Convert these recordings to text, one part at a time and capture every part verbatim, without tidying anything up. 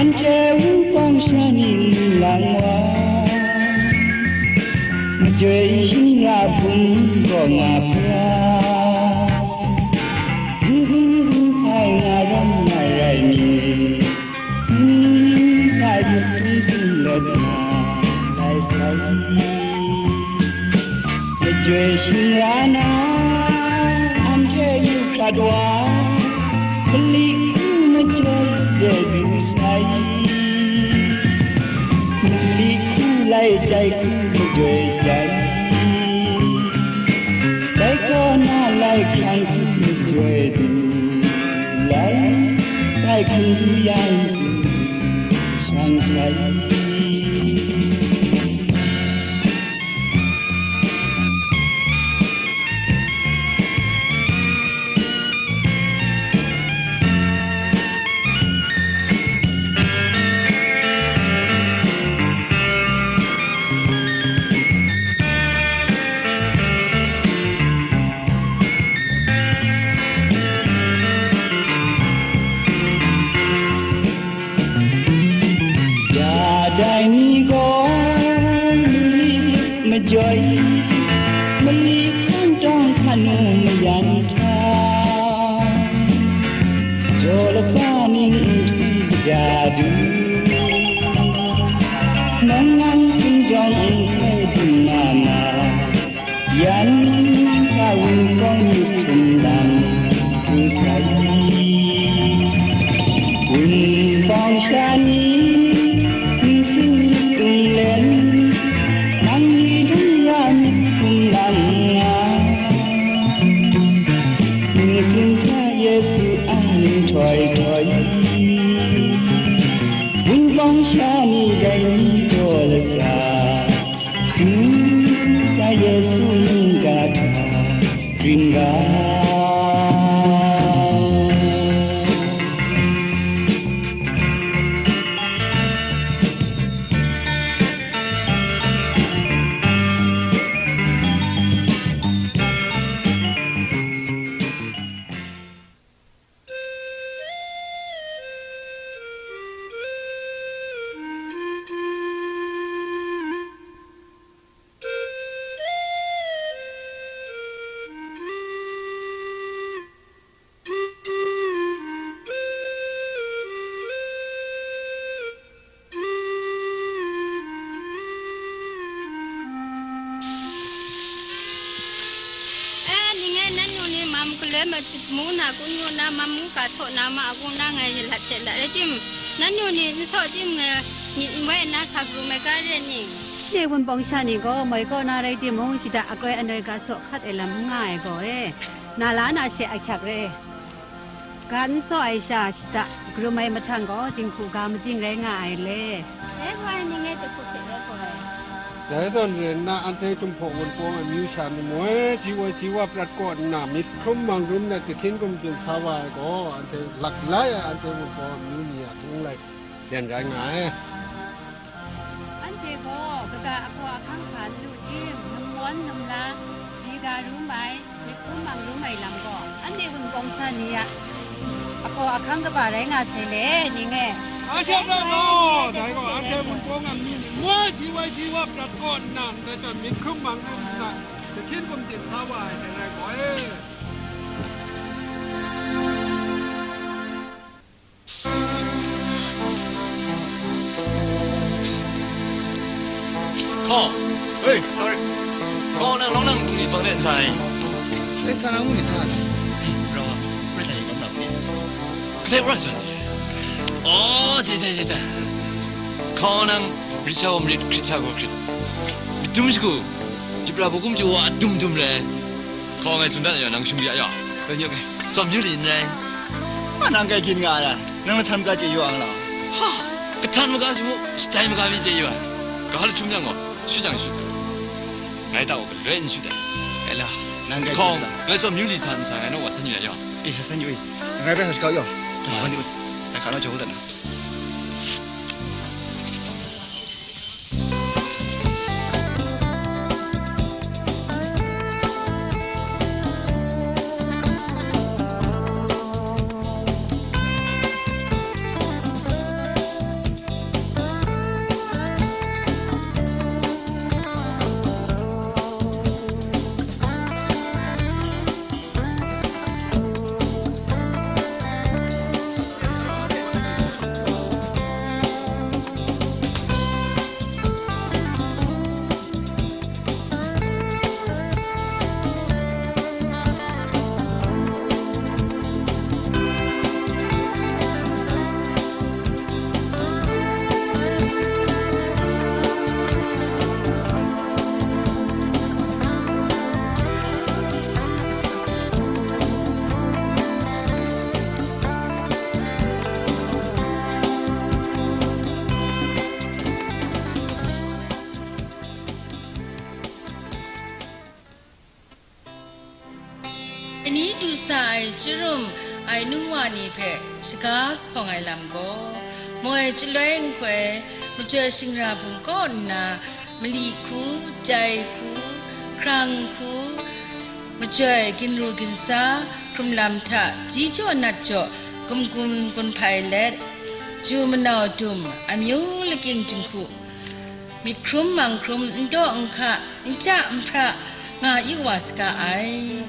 Anhte wunpawng sha ni n lang wa, majoi shingra bum gaw nga hkra, n n n hpai nga ram nga rai ni, sin hta yu hpung hpung let nga lai sai. Majoi shingra na, anhte yu hkrat wa, mali hku majoi de du sai. Mali hku lai jai hku majoi jai. Dai kaw na lai hkang hku majoi du lai. Sai hku du yang hku shang sai. Ya dai ni gaw mali zut majoi, mali hkan tawng hkan u mayan hta, jaw latsa ning n htu kaja du, nang nang hkum jawng n hpe dum na ma. Yan hka wunpawng myit hkrum lam hku sai. Wunpawng sha ni, nsin myit tung len, nang ni lung ya myit hkrum lam nga. Nsin hta Yesu a nhtoi htoi, wunpawng sha ni dai ni jaw latsa. Nsa Yesu ningga hta ring ga. E, ning e, nannu ni mam galoi ma-, mu na, kun mu na, mam mu ga saw na ma, a gung na ngai lat hte lat rai tim, nannu ni n saw tim ngai, myit n wai nna sa pru mai ga re ning? Anhte wunpawng sha ni gaw moi kaw na rai timung, shada akroi anoi ga saw hkat ai lam n nga ai gaw e, na la na she ahkyak re. Ga n saw ai sha, shada, karum ai mahtang gaw, dinghku ga majing rai nga ai le. Dai gaw ai ning e, dahku hte rai gaw ai. Dai zawn rai nna, anhte Jinghpaw Wunpawng amyu sha ni moi, ji woi ji wa prat kaw nna, myit hkrum mang rum let, kahkyin gumhkyin sa wa ai gaw, anhte lak lai ai, anhte Wunpawng amyu ni a htung lai len rai nga ai. Anhte gaw kaga ahkaw ahkang hpa n lu tim, numgawn numla, di ga ru mai, myit hkrum mang ru mai lam gaw, anhte wunpawng sha ni a ahkaw ahkang kaba rai nga sai le, ning e. A shang na gaw, dai gaw, anhte wunpawng a myit ni moi, ji woi ji wa prat kaw nna, ndai hta myit hkrum mang ru nna, kahkyin gumhkyin sa wa ai, dai rai gaw e. Hkaw. Hei, sorry. Hkaw, nang nawng nang hpung ni bang de n sa ai? Dai sa na ngu ni hta la? Rau a, pret ai gam rap ni. Kadai wa sa ni? Oh, je, je, je, je. Hkaw, nang rit sha wa marit, hkrit sha gaw hkrit. Myit dum shagu, myit pra hpung hkum chyu wa dum dum rai. Hkaw, ngai tsun dat na yaw, nang shingri a yaw. Tsun yu ai. Tsawm yu li n rai. Ma nang kai gin nga ai, nang lahtan ga chye yu ang lau. Ha! Kahtan maga shamu, shatai maga mi chye yu ai. Ga lahtum yang gaw, shut yang shut. Ngai ta gaw galoi n shut ai. Ai la, nang kai Hkaw, gin nga. Ngai tsawm yu li sa n sa, ngai naw wa san yu ai yaw. Eh, san yu ai. Ngai bai sa shakau yaw. Ai. Ngai ka naw jaw dat na. Dai ni du sa ai chyarem ai nungwa ni hpe shaga hpawng ai lam gaw, moi chyaloi nhtoi, majoi shingra hpung kaw nna, mali hku, jai hku, hkrang hku, majoi ginru ginsa, hkrung lam hta ji jaw nat jaw, gumgum gun hpai let, ju manau dum, amyu lakying jinghku, myit hkrum mang hkrum, n daw n hka, n ja n hpra nga yu wa saga ai.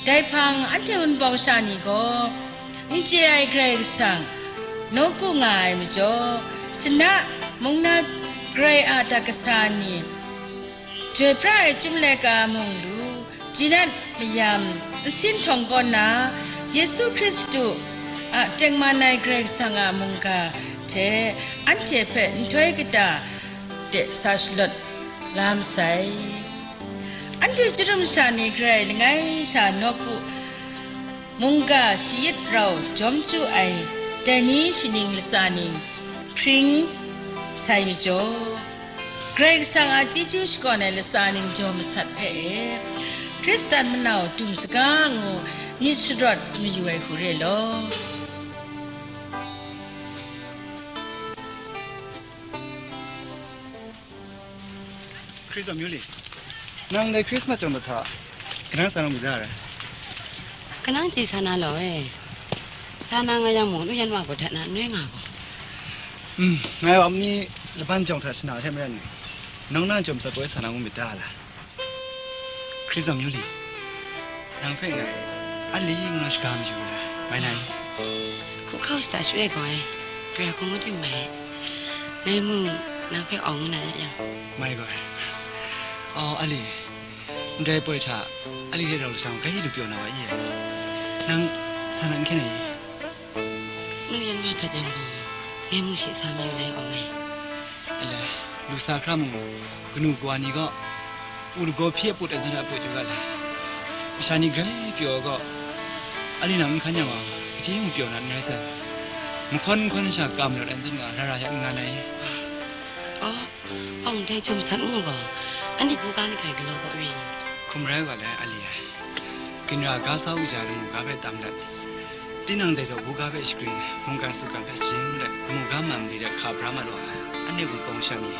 Dai hpang anhte Wunpawng sha ni gaw, n chye ai Karai Kasang nawku nga ai majaw, sana mung na grai a dat kasa ni, joi pra ai Chyum Laika mung lu, jinat mayam, nsin htawng kaw na, Yesu Hkristu a tengman ai Karai Kasang a mungga hte anhte hpe nhtoi kata de sa shalawt la masai. Anhte chyarem sha ni Karai langai sha nawku mungga shayit rau jawm chyu ai dai ni shaning latsa ning hpring sai majaw, Karai Kasang a chyeju shakawn ai latsa ning jaw masat hpe e, Hkristan manau dum saga ngu myit sharawt mayu ai hku re law. Hkristu a myu li, nang dai Christmas chyawm hta, kanang sa na mu da ai? Kanang chye sa na law e. Sa na nga yang mung, nu yan wa gaw hta na noi nga gaw. Mm, ngai wa ni laban jawng hta shana hte maren, nang na chyawm sat gaw sa na ngu myit da la? Hkristu a myu li, nang hpe ngai a li ngu na shaga mayu na, mai na ni? Hku hkau shada shwe gaw ai, pira hku ngut yu mai. Ngai mung nang hpe awng ngu na ya yang. Mai gaw ai. Aw, a li, ndai poi hta a li hte rau lashang grai lu pyaw na wa i? Nang sa na n hkyen ai i? Nu yan wa hta jang gaw, ngai mung shi sa mayu lai awng ai. Alai, lu sa hkra mung, kanu kawa ni gaw, u lagaw hpyi aput ai zawn a put yu ga le. Masha ni grai pyaw ai gaw, a li nang n hkan yang gaw, kaji mung pyaw na n rai sai. Mahkawn mahkawn sha kam rawt ai zawn gaw, ra ra yak n nga na i? Aw, awng dai chyawm san ngu gaw, anhte buga ni hkrai galaw gaw re. Hkum rai wa le, a li ai. Ginra ga sa u ja lamu ga hpe tam let, tinang dai daw buga hpe shagrin, mungkan sutgan hpe shajin let, lamu ga mam li let hka bra mat wa ai, anhte Wunpawng sha ni,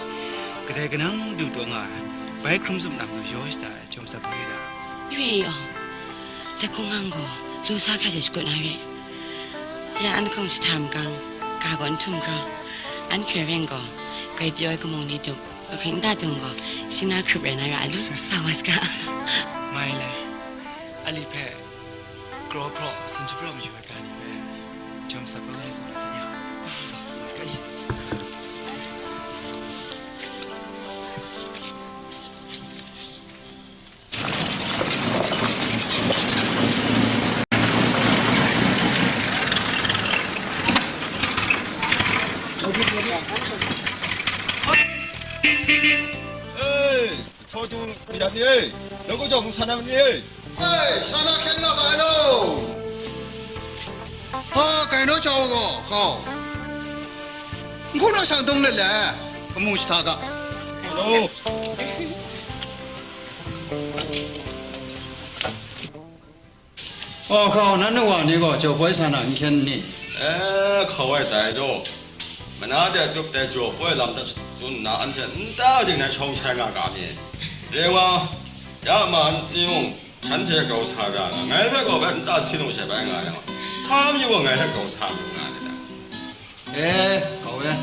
kadai kanang du taw nga ai, bai hkrum zup nang lu yaw shada ai, jawm sat hpung yu da. Re aw, dai hkunggang gaw, lu sa hkra she shakut na re. Ya an hkawng shahta makang, ga gaw n htum hkraw, an hkoi ren gaw, grai pyaw ai kamung ni tup, Ahkang nta dung gaw, shing na hkrup rai na ra lu, sa wa saga. Mai le, a li hpe kraw hpraw, sun shapraw mayu ai ga ni hpe, jawm sat hpraw lai tsun na sa ya. Sa, ka i. Ei, htaw tu myit ni e, nawku jawng sa na myit ni e? Ei, sa na hkyen nga ga ai law. Ha, kai naw jau gaw, hkau. N hku naw shang dung let le, kamu shahta ga. Hello. Aw, hkau, nan nu wa ni gaw jaw poi sa na n hkyen ni? E, hkau ai tai daw, mana de tup de jaw poi lam hta tsun nna, anhte nta ding nan shawng shai nga ga mi? Re wa, ya ma ni mung, shanhte grau sa ra nga, ngai hpe gaw bai nta si lung she bai nga yang, sa mayu gaw ngai hpe grau sa mayu nga ni ta? E, hkau e,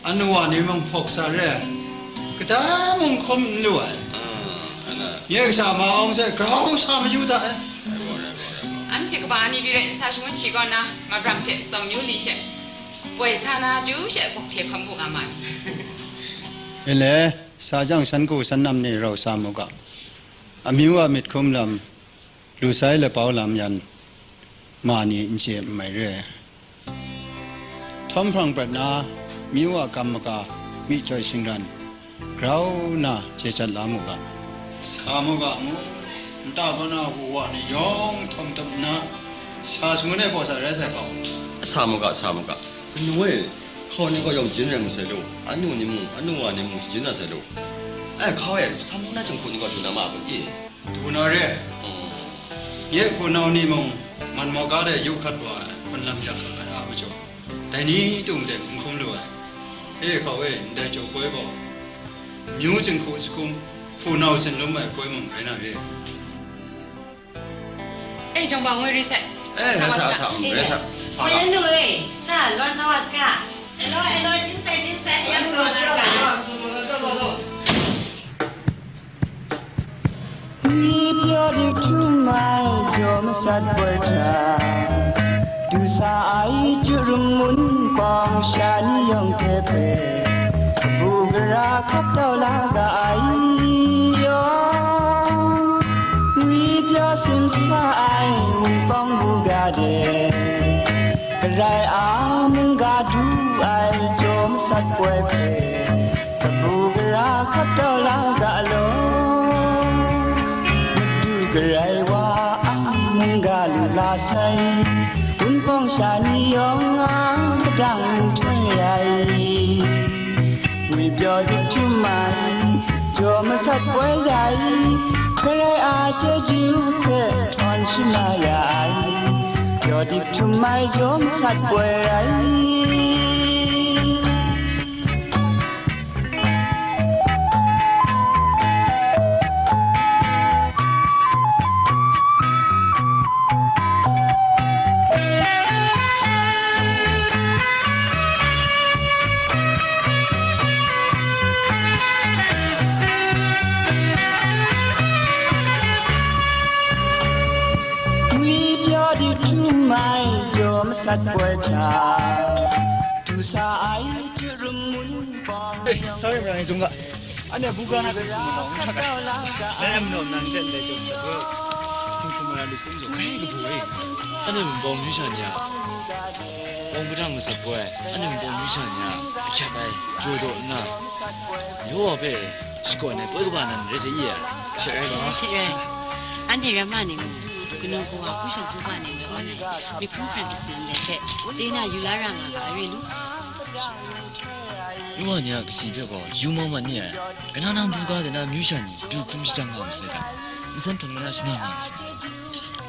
anu wa ni mung hpawk sa re ai, kadai mung hkum n lu ai. Ah, ana. Nye kasha ma awng she grau sa mayu da ai. Rai gaw, rai gaw, rai gaw. Anhte kaba ni pyi rai nsa shangun shi kaw nna, mabram hte tsawm yu li she, poi sa na chyu she, bawk hte hkawm bu nga ma ni? Ele, sa jang shan ku shan nam ni rau sa mu ga. Amyu a myit hkum lam, lu sai lapau lam yan, ma ni n chye n mai re. Htawm hprang prat na, myu a kam maga, myihtoi shingran, grau nna chye jat la mu ga. Sa mu ga ngu, nta kaw na wu wa ni yawng htawm tup nna, sa shangun e baw sa rai sai gaw. Sa mu ga, sa mu ga. Kanu e, hkau ni gaw yawng jin rai mu sai lu, anu ni mung, anu wa ni mung shajin na sai lu. Ai, hkau e, sa mu na jinghku ni gaw du na ma kun i? Du na re. Mm. Nye hpunau ni mung, man maw ga de yu hkat wa ai hpun lam yak hkat ai a majaw, dai ni tung de n hkum lu ai. E hkau e, ndai jaw poi gaw, myu jinghku jahkum, hpunau jinlum ai poi mung rai na re. 哎，张宝，我认识。哎，上吧，上吧，上吧，哎，上吧。 Ngwi pyaw dik htum ai jaw masat poi hta, du sa ai chyu rum mun pawng sha ni yawng hte hpe, kabu gara hkap tau la ga ai yawng, ngwi pyaw sim sa ai wunpawng buga de, Karai a mungga du ai jaw masat poi hpe, kabu gara hkap tau la ga law. Madu Karai wa a mungga lu la sai, wunpawng sha ni yawng a padang nhtoi rai. Ngwi pyaw dik htum ai, jaw masat poi rai, Karai a chyeju hpe htawn shana ya ai, pyaw dik htum ai jaw masat poi rai. Ngwi pyaw dik htum ai jaw masat poi hta, du sa ai chyu rum mun pawng. Eh, sorry, sorry, dungga. Ane buga na kan sung na, ung chak ai. Dai am no nang den dai jong sa ko. Kung kung na lu kung jong kai ka bu e. Ane mun bawng myu sha ni a, bawng padang masat poi, ane mun bawng myu sha ni a, a kyap ai, jaw daw nna, yawa hpe shakawn ai poi kaba nan rai sai i a. She rai law. She rai. Anhte ramma ni mung, kanu kawa, hpu shawng hpu ba ni mung, aw ni, myit hkrum hkran kasi ndai hpe, chye na yu la ra nga ga ai re lu. Yawa ni a kasi hpe gaw yu mau mat ni ai. Kana nang buga de na myu sha ni du hkrum shajang nga masai hta, nsan htawn mana shana nga masai.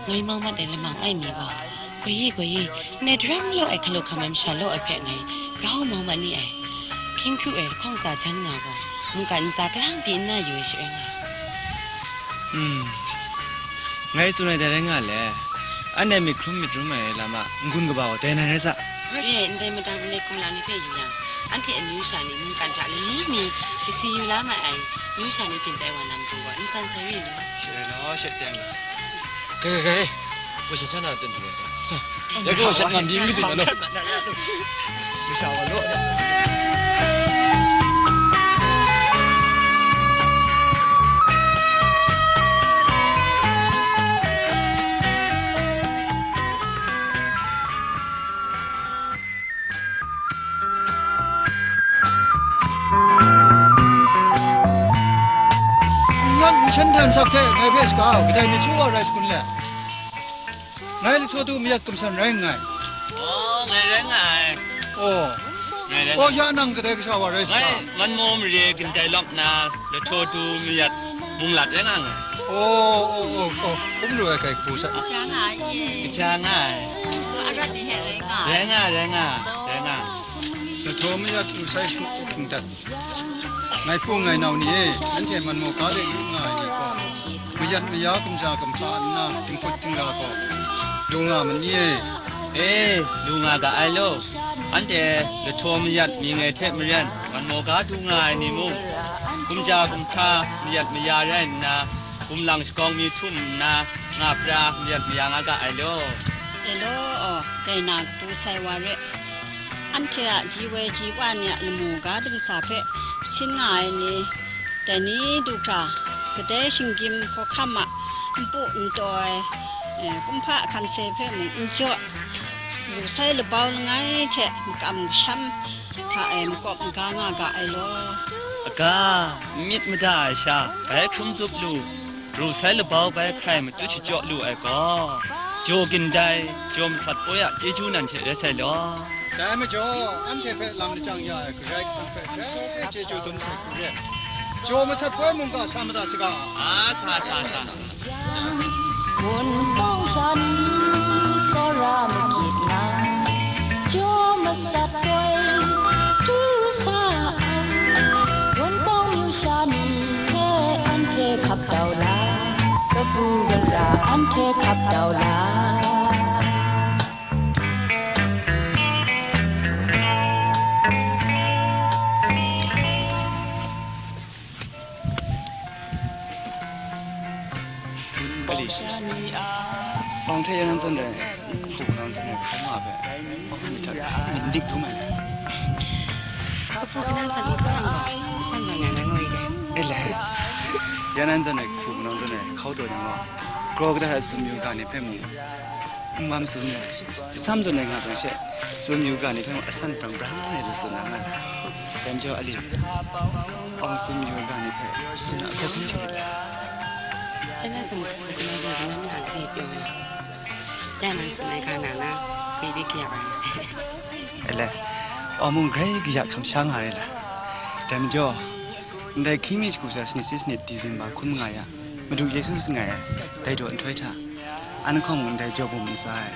Ngai mau mat ai lamang ai mi gaw, goi ye, goi ye, ndai daram law ai hkalu hkamai masha law ai hpe ngai grau mau mat ni ai. Hkying hkru e lahkawng tsa jan nga gaw, mungkan ntsa kahlang pyi n na yu ai she rai nga. Hmm. Ngai tsun ai dai rai nga le, anhte myit hkrum myit rum ai lam a n-gun kaba gaw dai nan rai sa. E, ndai madang ndai kumla ni hpe yu yang, anhte amyu sha ni mungkan hta lani mi kasi yu la mai ai myu sha ni byin tai wa na matu gaw, nsan sai ri lu. She rai law, she teng ga. Kai, kai, kai, e. Wa sha sha na ten du wa sa. Sa. Ya gaw sha ngam di mi du na lo. Masha wa lo. Nat nsen hten sak hte ngai hpe shaga kadai myit su wa rai sakun le? Ngai lahtaw du mayat gumsan rai nngai. Oh, ngai rai nga ai. Oh. Ngai rai Oh, nga ai. Ya nang kadai kasha wa rai saga? Ngai Manmaw mare gindai lawp na lahtaw du mayat munglat rai nga nngai. Oh, oh, oh, oh. Hkum lu ai kai hku sa. Kaja nga ai e. Kaja nga ai. Arat ni hte rai nga ai. Rai nga, rai nga, rai nga. Lahtaw mayat lu sai hku hkingdat. Ngai hpung ngai nau ni e, nanhte Manmaw ga de lu nga ai ni gaw, mayat maya, gumja gumhpa nna, dinghput dingra gaw, du nga ma ni e? E, du nga ga ai law. Anhte lahtaw mayat mying ai hte maren, Manmaw ga du nga ai ni mung, gumja gumhpa mayat maya rai nna, gumlang shagawng mi htum nna, nga pra mayat maya nga ga ai law. E law, aw, rai na, katu sai wa re. Anhte a ji woi ji wa ni a lamu ga dingsa hpe sin nga ai ni, dai ni du hkra, kadai shinggyim hkawhkam a npu ntaw ai, eh, kumhpa hkan sai hpe mung n jaw, ru sai labau langai hte makam masham hta e makawp maga nga ga ai law. Aga, n myit mada ai sha, bai hkrum zup lu. Ru sai labau bai hkai matut shachyaw lu ai gaw, jaw gindai, jaw masat poi a chyeju nan hte rai sai law. Dai majaw, anhte hpe lam lajang ya ai Karai Kasang hpe grai chyeju dum sai hku re. Jaw masat poi mungga sa mada saga. A, sa, sa, sa. Wun pawng Ani tsawra magit na, jaw masat doi, du sa ai, Wunpawng myu sha ni hpe anhte hkap tau la, kabu gara anhte hkap tau la. Ali. Bang hte ya nan zawn rai, hku nang zawn rai, hkau nga hpe, myit hta, myit dik dum ai. Hpu kana sa mi hkau yang gaw, san zawn nga na ngoi de. E le, ya nan zawn rai, hku nang zawn rai, hkau taw yang gaw, kraw kata hta sum yu ga ni hpe mung, n mam sum rai, sam zawn rai nga tawn she, sum yu ga ni hpe mung asan brang brang rai lu tsun na nga na. Dai majaw, ali, awng sum yu ga ni hpe tsun na ahkau hkrum hte rit ai. Ana sum hku kana zawn, kana na gade pyaw ai. Ya nang tsun ai hka na na, maybe kaya wa ai sai. E le, awng mung grai kaya kamsham nga rai la. Dai majaw, ndai hkying mi shagu sha sanit si sanit December hkun manga ya, Madu Yesu sangai ai, dai daw nhtoi hta, an hkawng mung ndai jaw bum ntsa ai,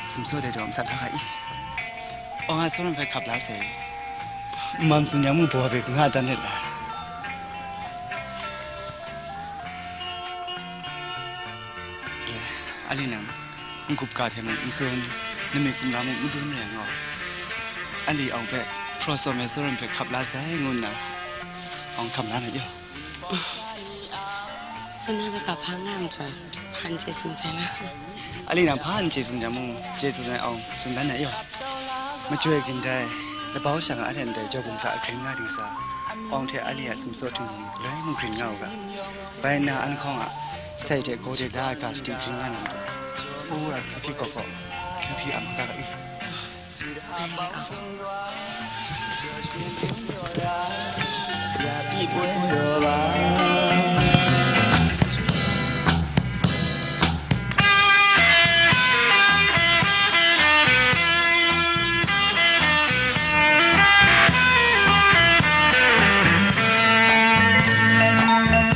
sumsaw dai daw masat la ga i? Awng a tsawrang hpe hkap la sai. N mam tsun yang mung baw hpe kanga dan ret la. Ye, ali nang, n-gup ga hte mung n tsun, nami hkumra mung madun rai nga, ali awng hpe hpraw tsawm ai tsawrang hpe hkap la sai ngu nna, awng hkam la na yaw. Sana kaga hpa nga ai majaw, hpa n chye tsun sai la. Ali nang hpa n chye tsun jang mung, chye tsun ai awng tsun dan na yaw. Machyoi gindai, labau shang a hte ndai jaw bum hta grin nga ding sa, awng hte ali a sumsaw htinghkring galoi mung grin nga u ga. Bai nna an hkawng a sai hte gaw de la ai ga shadi grin nga na matu, u ra hkyu hpyi gaw gaw, hkyu hpyi a maka ga i?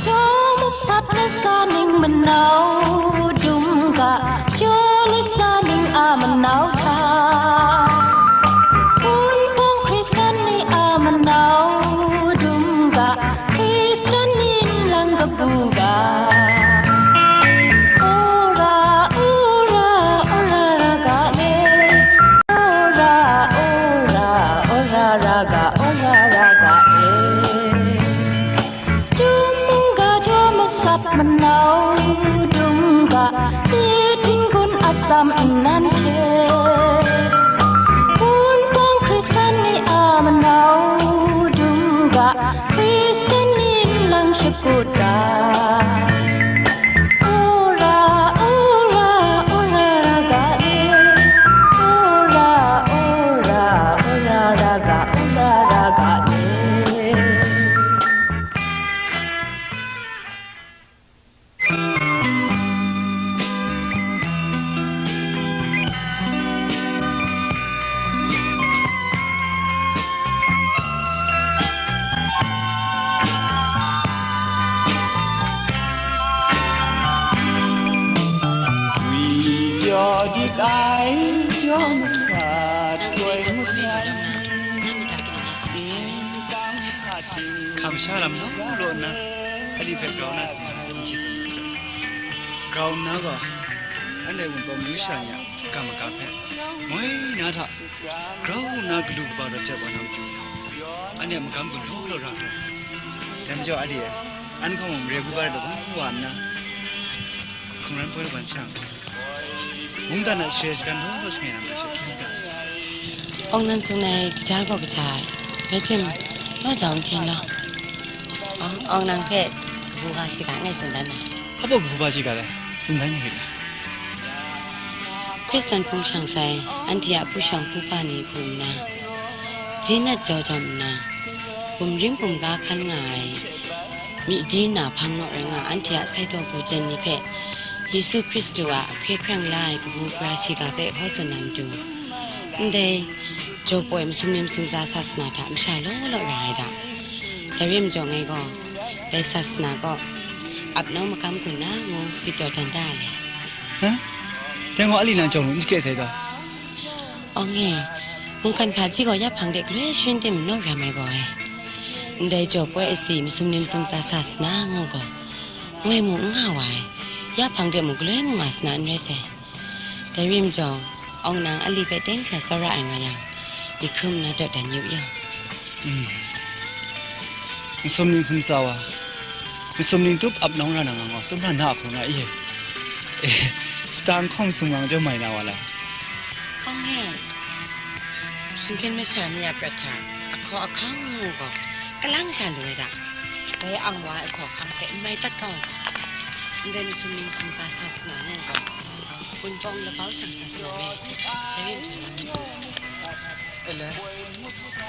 Jaw masat lasa ning manau dum ga, jaw lasa ning a manau hta, Wunpawng Hkristan ni a manau dum ga, Hkristan ni nlang kabu ga. Ora, ora, ora ra ga le. Ora, ora, ora ra ga, ora ra ga le. Dum ga jaw masat manau dum ga, myit n-gun atsam nnan hte, Wunpawng Hkristan ni a manau dum ga, Hkristan ni nlang shakut ga. Ora, ora, ora ra ga e. Ora, ora, ora ra ga, ora ra ga e. Wi pyaw dik ai jaw masat, nang gade jaw boi lam na, nang myit hta kaning kamsham ai? Kamsham lam law law nna, ali hpe grau na si ma, n chye tsun n saw. Grau nna gaw, anhte Wunpawng myu sha ni a ga maga hpe, moi na hta grau nna galu kaba rawt jat wa na matu, anhte a magam gun law law ra sai. Dai majaw, ali e, an hkawng mung mare gu ga rai law wa nna, hkungran poi law ban shang. Mungdan a share shagan law law shangai na matu she hkyen ga. Awng nang tsun ai kaja gaw kaja ai, rai tim, naw jau n hten law. Awng, awng nang hpe kabu ga shiga ngai tsun dan ai. Abaw kabu ga shiga le, tsun dan yang rit ai. Hkristan hpung shang sai, anhte a hpu shawng hpu hpa ni hku nna, ji nat jaw jam nna, bumrim bumga hkan nga ai, myi di nna hpang naw rai nga, anhte a sai daw bu jen ni hpe, Yesu Hkristu a hkye hkrang la ai kabu gara shiga hpe hkaw tsun na matu, ndai jaw poi masum ni masum tsa sasana hta masha law law ra ai ga. Dai rai majaw ngai gaw, dai sasana kaw ap nau magam gun na ngu myit taw dan da ai. Huh? Ngai gaw a li nang jawng lu n shake sai taw? Awng e, mungkan hpaji gaw ya hpang de galoi sharin tim naw ram ai gaw ai. Ndai jaw poi asi masum ni masum tsa sa sa na ngu gaw, ngoi mu n nga wa ai, ya hpang de mung galoi mung nga sa na n rai sai. Dai rim jawng, awng nang a li hpe teng sha tsawra ai nga yang, myit hkrum na dawdan yu yaw. Mm. Masum ning sum tsa wa, masum ning tup ap nawng ra na nga nga, sumra na a hkau na i? E, shata nhkawng sumgang jau mai na wa la? Awng e, shinggan masha ni a prat hta, ahkaw ahkang ngu gaw, kalang sha lu ai da. Dai ang wa ai hkaw ahkang hpe n mai tat kau ai ga. Ndai masum ning sum tsa sa sa na ngu gaw, Wunpawng labau shang sa sa na me, dai rim hta na ngu. Ele,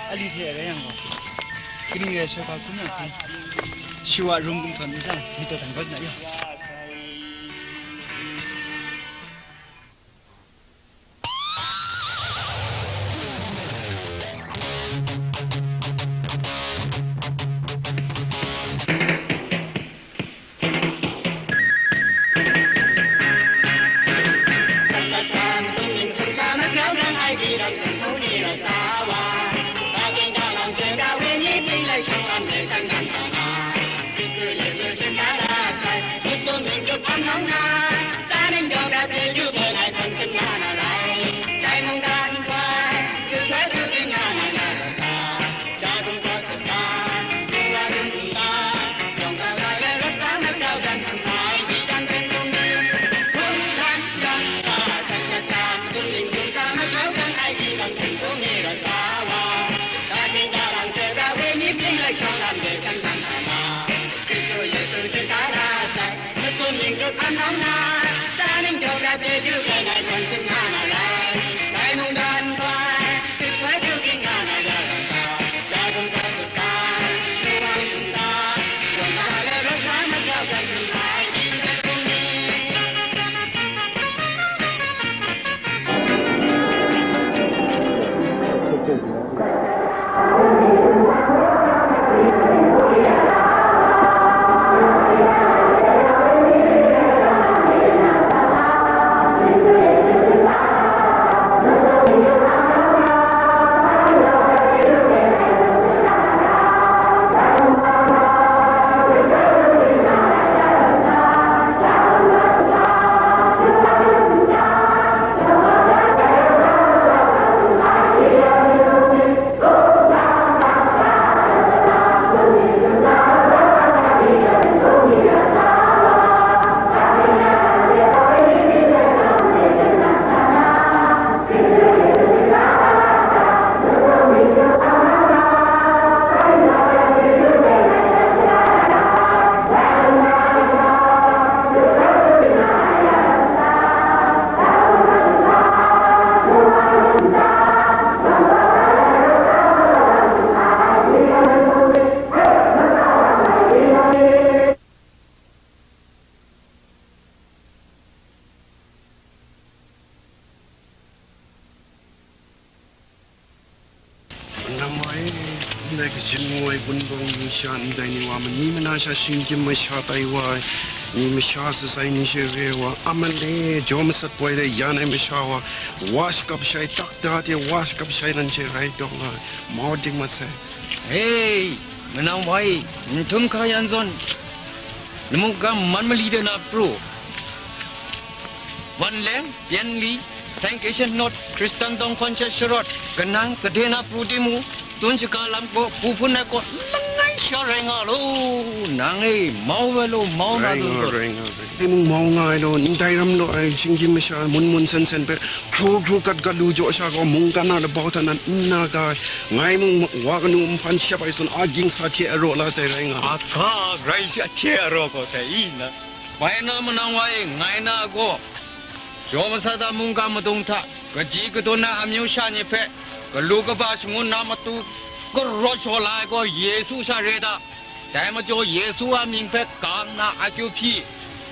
a li hte rai yang gaw, kaning rai shoi hpa hkrum yang hkrum, shawa rum gumhtawn n tsang, myit dawdan kau sa na yaw. Manang wa e, ndai kajin ngu ai Wunpawng yu sha, ndai ni wa mani mana sha shinggyim masha tai wa ai, ni masha satsai ni she re wa, a male, jaw masat poi de yan ai masha wa, wa shakap shai, tak da de wa shakap shai nan she rai taw nga ai, mau ding masai. Hei, manang wa e, n htum hka yan zawn, lamu gam man mali de na pru, wan leng, pyan li, sanctification not, Hkristan dawng hkawn hte sharawt, kanang, kade na pru di mu, tsun shaga lam gaw, hpu hpun ai gaw, langai sha rai nga law, nang e, mau ai law, mau nga Rai lu nga, gaw. Rai nga, rai. Dai mung mau nga ai law, ndai ram law ai, shinggyim masha, mun mun sen sen hpe, hkru hkru gat gat lu jaw sha gaw, mungkan a labau hta nan n na ga ai, ngai mung wa kanu nhpan shap ai zawn, a ging sa hte araw la sai rai nga. A ga, rai shi a hte araw gaw sai i na. Bai na manang wa e, ngai na gaw, jaw masat a mungga madung hta, kaji kadun ai amyu sha ni hpe, galu kaba shangun na matu, karaw shaw la ai gaw Yesu sha re da. Dai majaw Yesu a mying hpe gang na akyu hpyi,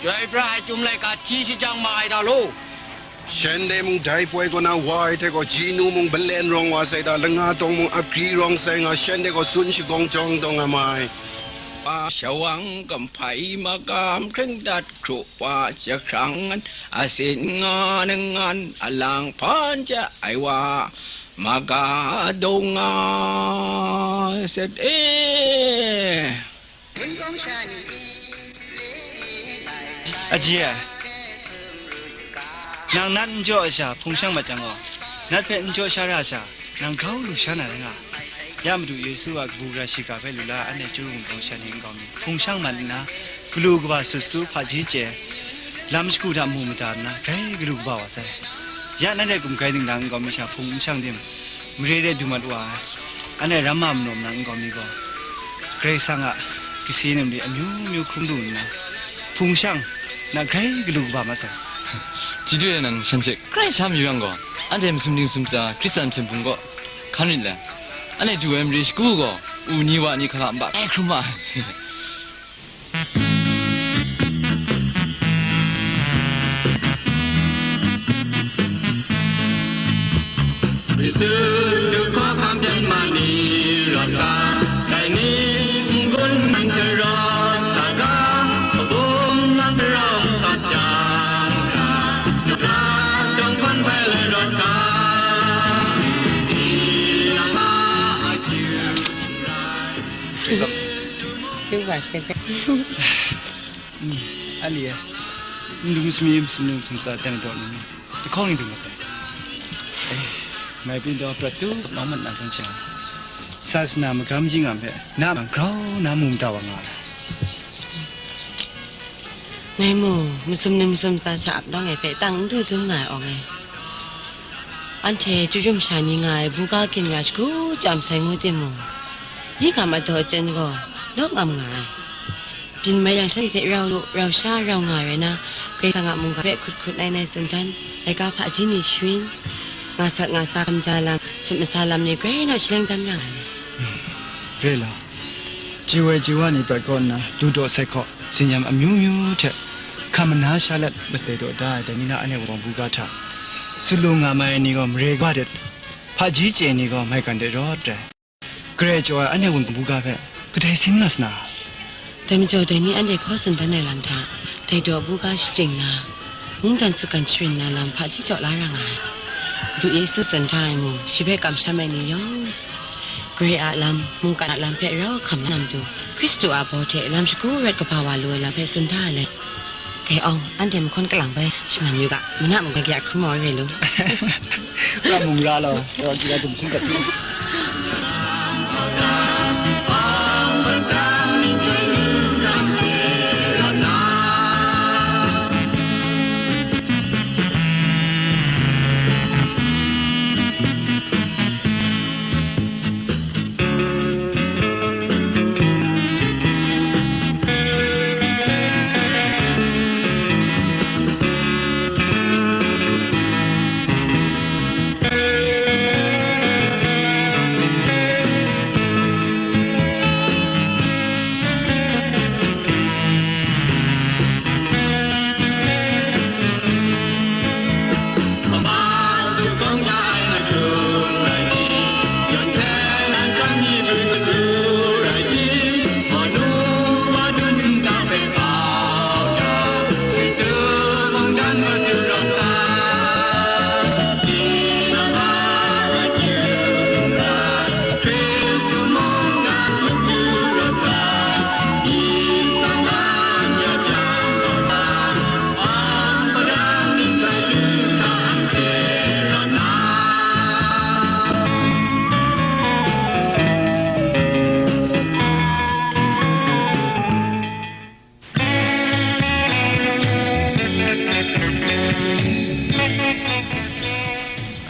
chyoi pra ai chyum laika hti shajang ma ai da law. Shanhte mung dai poi kaw na wa ai hte gaw, ji nu mung balen rawng wa sai da, langa tawng mung apri rawng sai nga, shanhte gaw tsun shagawng jawng taw nga ma ai. wa, shawang kamhpai magam hkring dat hkru wa, jahkrang ngan asin nga nang ngan alang hpan ja ai wa, maga dong nga set e. Aji e, nang nat n jaw ai sha hpung shang mat jang gaw, nat hpe n jaw sha ra ai sha, nang grau lu sha na rai nga ai. Ya Madu Yesu a kabu gara shiga hpe lu la, anhte chyeju wunpawng sha ni nkau mi hpung shang mat nna, galu kaba sut su hpaji chye, lam shagu hta mu mada nna, grai galu kaba wa sai. Ya nanhte gumgai dingdang nkau mi sha hpung n shang tim, mare de du mat wa ai. Anhte ramma manaw manang nkau mi gaw, Karai Kasang a kasi nem de amyu myu hkrum lu nna, hpung shang na grai galu kaba mat sai. Chyeju e nang shan hte grai sha mayu yang gaw, anhte masum ning masum tsa Hkristan hpyen hpung kaw hkan rit let, anhte du ai mare shagu gaw, u ni wa ni hkra nba grai hkrum ma ai. Hpring wa hte hpe. Mm, a li e. Ndum sumyi, sumnu hpung tsa teng daw ni mi, lahkawng ni dum masai. Eh, mai pyin daw prat tu nawng mat na zawn sha, sasana magam ying a hpe na man grau na mu mada wa nga ai. Ngai mu, masum ni masum tsa sha ap lawng e hpe tang n du dum nga ai awng e. Anhte chyeju masha ni nga ai buga ginra shagu chyam sai ngu timung, yi ga madaw chyen gaw, nawk ngam nga ai. Byin mai yang shanhte hte rau lu, rau sha, rau nga rai na, Karai Kasang a mungga hpe hkut hkut nai nai tsun dan, laika hpaji ni sharin, nga sat nga sa kamja lam, sut masa lam ni grai naw shaleng dan ra ai. Re law, chye woi chye wa ni prat kaw nna, du daw sai hkaw, tsin-yam amyu myu hte hkam mana sha let masai daw da ai dai ni na anhte wunpawng buga hta, sut lu nga mai ai ni gaw mare ga det, hpaji chye ni gaw maigan de rawt rai. Karai chyaw ai anhte wunpawng buga hpe kadai sin nga sa na? Dai majaw dai ni anhte hkaw tsun dan ai lam hta, dai daw buga shachyen na, mungdan sutgan sharin na lam hpaji jaw la ra nga ai. Du Yesu tsun hta ai mung, shi hpe kamsham ai ni yawng, Karai a lam, mungkan a lam hpe rau hkam na matu, Hkristu a baw hte lam shagu rawt kaba wa lu ai lam hpe tsun hta ai le. Dai awng, anhte mahkawn kalang bai shaman yu ga, mana mung bai kaya hkrum ai re lu. Ra mung ra law, ra jila dum hkrum gat hkrum.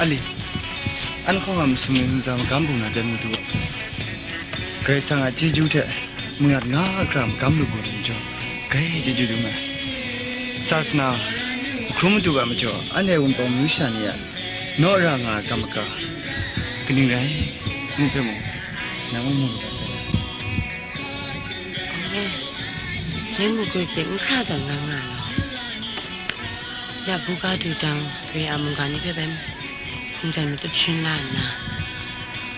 Ali, an hkawng a masum ni ntsa magam bung na dan madu wa. Karai Kasang a chyeju hte mangat nga a hkra magam lu gaw lu majaw, grai chyeju dum ai. Sasana, hkrum madu ga majaw, anhte wunpawng myu sha ni a naw ra nga ai kam maga, kaning rai ngu hpe mung, nang n mu lu ga sai. Ngai mung goi kyeng n hkra zawn nga nga ai law. Ya buga du jang, re a mungga ni hpe bai hpung jan matut sharin la nna,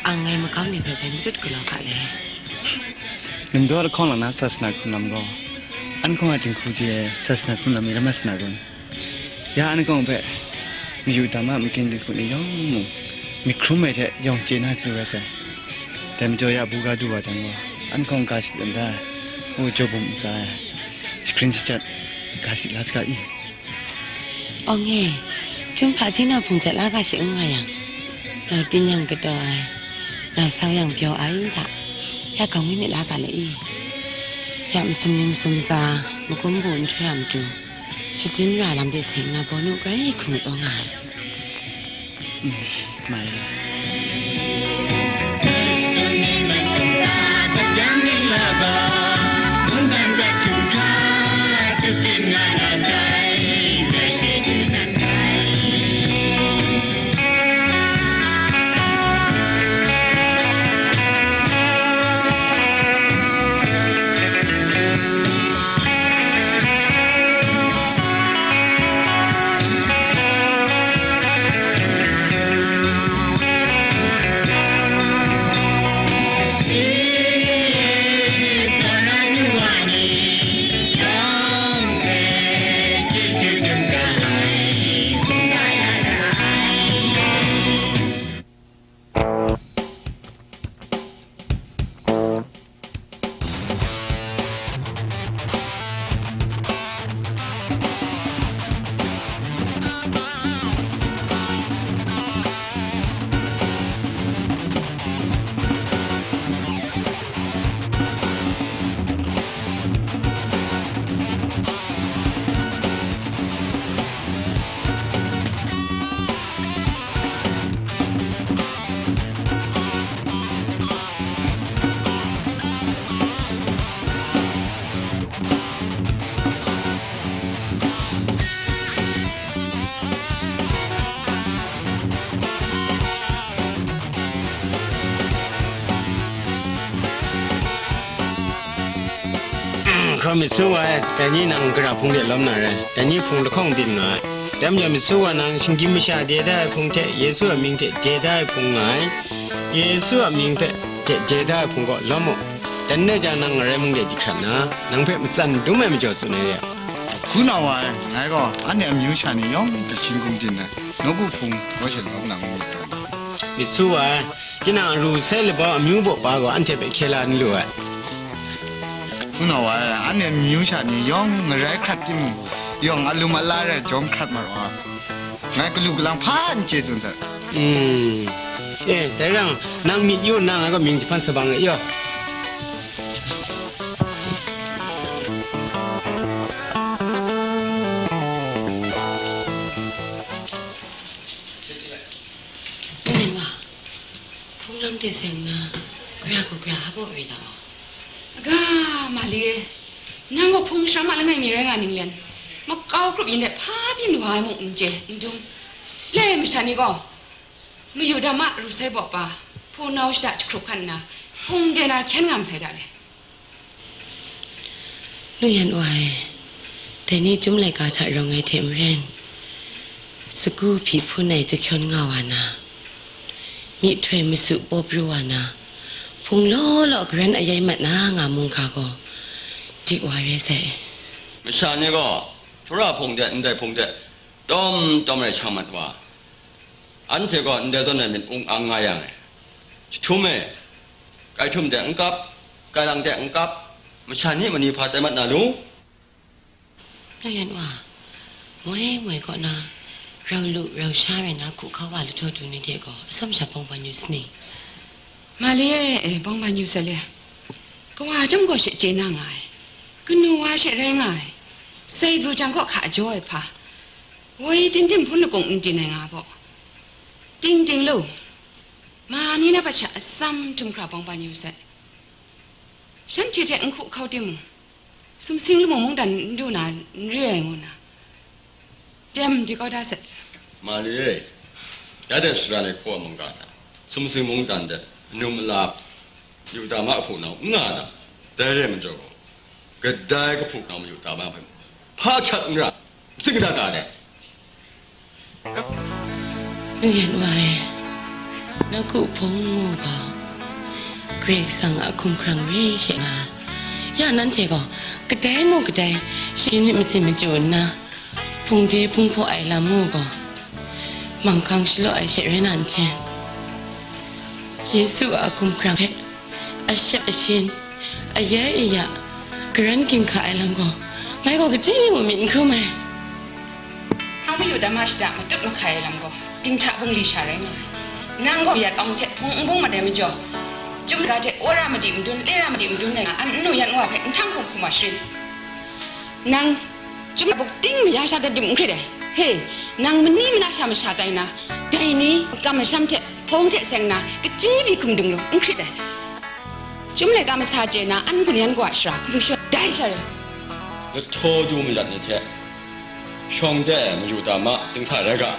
ang ngai magam ni hpe bai matut galaw hka le. Ningdaw lahkawng lang na sasana hkrung lam gaw, an hkawng a dinghku di ai sasana hkrung lam mi ram mat sa na kun? Ya an hkawng hpe mayu dam a makin dinghku ni yawng mung myit hkrum ai hte yawng chye na chyu rai sai. Dai majaw ya buga du wa jang gaw, an hkawng ga sit lam da ai, ngu jaw bum ntsa ai, shagrin shajat ga sit la saga i? Awng e, chyum hpaji nau hpung jet la ga shi n nga yang, nau tin yang kataw ai, nau sau yang pyaw ai hta, ya gawng mi myit la ga le i? Ya masum ni masum tsa, magum bu nhtoi a matu, shajin ra lam de seng na bawnu grai hkru taw nga ai. Mm, mai. Hkra myit su ai, dai ni nang gara hpung de lawm na rai, dai ni hpung lahkawng byin nga ai. Dai majaw myit su wa nang, shinggyim masha de da ai hpung hte, Yesu a mying hte de da ai hpung nga ai. Yesu a mying hpe hte de da ai hpung gaw lawm mu. Dan de jang nang ngarai mung de di hkrat nna, nang hpe matsan dum ai majaw tsun ai re ai. Hpunau wa e, ngai gaw anhte amyu sha ni yawng hte hkying hkum byin ai, nawku hpung, Goshen mung nang myit tawn. Myit su wa e, tinang aru sai labau amyu baw pa gaw anhte hpe hkye la n lu ai. Hpunau wa e, anhte amyu sha ni yawng ngarai hkrat timung, yawng alum ala rai jawm hkrat marawng ai. Ngai galu galang hpa n chye tsun sat. Mm. E, dai rang, nang myit yu nna, ngai gaw mying jahpan sa bang re yaw. Hpung lam de seng nna, gara kaw gara hpa baw re ta? Aga, Mali e, nang gaw hpung sham a langai mi rai nga ning len, makau grup yin de hpa byin wa ai mung n chye, n dum. Le masha ni gaw, mayu dam a, ru sai baw pa, hpunau shada jahkrup hkan nna, hpung de na hkyen nga masai da le. Nu yan wa e, dai ni chyum laika hta rawng ai hte maren, sagu hpyi hpun ai jahkyawn nga wa na, myihtoi masu paw pru wa na, hpung law law garan ayai mat na nga mung hka gaw, dik wa re sai. Masha ni gaw, Tura hpung hte ndai hpung hte tawm tawm rai shang mat wa, anhte gaw ndai zawn ai myit ung ang nga yang e, jahtum e, kai htum de n kap, kai lang de n kap, masha ni mani hpa tai mat na lu? Rai yan wa, moi moi kaw na, rau lu rau sha rai na hku hkau wa lahtaw du ni hte gaw, atsawm sha bawng ban yu sani? Mali e, bawng ban yu sai le. Kawa chyam gaw she chye na nga ai, kanu wa she rai nga ai, sai pru jang kaw hka jaw ai hpa, woi tim tim hpun lakung n tin ai nga baw, ting ting lu, ma ni na pat sha atsam htum hkra bawng ban yu sai. Shanhte hte n hku hkau timung, sumsing lamu mungdan n du na n re ai ngu na, dem di kau da sai. Mali e, ya de sara ni hkaw a mungga hta, sumsing mungdan de, anu mala, yu dam a hpunau n nga na, dai re majaw gaw, kadai kahpu nau mayu dam a hpe, hpa hkyak n ra, n sing da ga de. Nu yan wa e, nawku hpung ngu gaw, Karai Kasang a hkumhkrang re she nga, Ya nanhte gaw, kadai mung kadai, shi myit masin machyu nna, hpungde hpung hpaw ai lam mu gaw, manghkang shalaw ai she rai na n hten, Yesu a hkumhkrang hpe ashep ashin, aye aya, garan ginhka ai lam gaw, ngai gaw kaji ni mung myit n hkrum ai. Hpang mayu dan ma shada matut mahkai ai lam gaw, dinghta bungli sha rai nga ai. Nang gaw yat awng hte hpung n bung mat ai majaw, chyum laika hte wora madi madun, lera madi madun rai nga, an n nu yan wa hpe nhtang hkum hkum wa sharin. Nang chyum buk ting maya sha dat dim n hkrit ai. He, nang mani mana sha masha tai na, dai ni, kam masham hte, hpawng hte seng na, kaji bi hkum dung lu, n hkrit ai. Chyum laika masa chye na, an gun yan gaw a shara, hkum shaw dai sha rai. Lahtaw du mayat ni hte, shawng de ai mayu da ma, dingsa rai ga.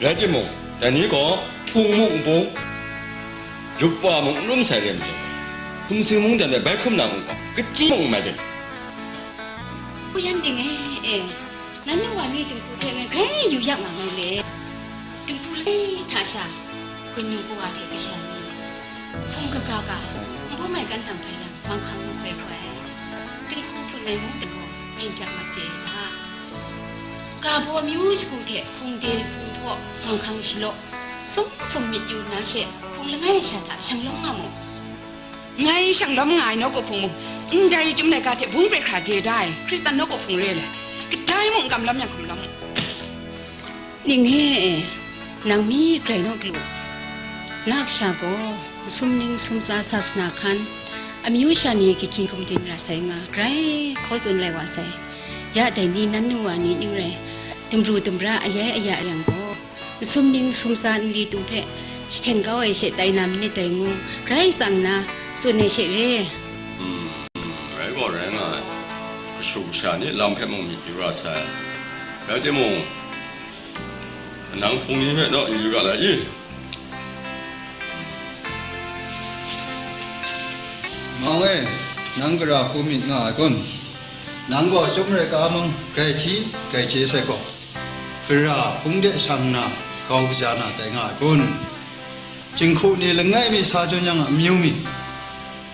Rai timung, dai ni gaw hpung mung n bung, lup wa mung n rum sai re majaw, hkum sing mung dan de bai hkrum na mung gaw, kaji mung n mai byin. Hku yan ting e, e, nannu wa ni dinghku hte ngai grai yu yak nga ngai le. Dinghku langai hta sha, ganyu kawa hte kasha ni, hpung kaga ga, nbum ai kan dang hpai yang, manghkang n hkoi hkoi ai. Dinghku hpun ai mung dinghku, ngai byak mat chye ai ga. Ga baw amyu shagu hte hpung de hpung hpaw, manghkang shalaw, sum sum myit yu nna she, hpung langai sha hta shang lawm nga mu. Ngai shang lawm nga ai nawku hpung mung, ndai chyum laika hte bung pret hkra de da ai Hkristan nawku hpung re ai, kadai mung n kam lawm yang hkum lawm mu. Ning he e, nang mi grai naw galu. Na kasha gaw, masum ning masum tsa sasana hkan, amyu sha ni gahkying gumdin ra sai nga, grai hkaw tsun lai wa sai. Ya dai ni nannu wa ni ning rai, dumru dumra ayai aya yang gaw, masum ning masum tsa nli tu hpe jahten kau ai she tai na manit dai ngu, grai tsang nna tsun ai she re. Hmm, rai gaw rai nga ai. Kashu kasha ni lam hpe mung myit yu ra sai. Rai timung, nang hpung ni hpe naw n yu ga lai i? Mawng e, nang gara hku myit nga ai kun? Nang gaw chyum laika mung grai hti, grai chye sai gaw, gara hpung de shang nna, grau kaja na tai nga ai kun? Jinghku ni langai mi sa jawn yang a amyu mi,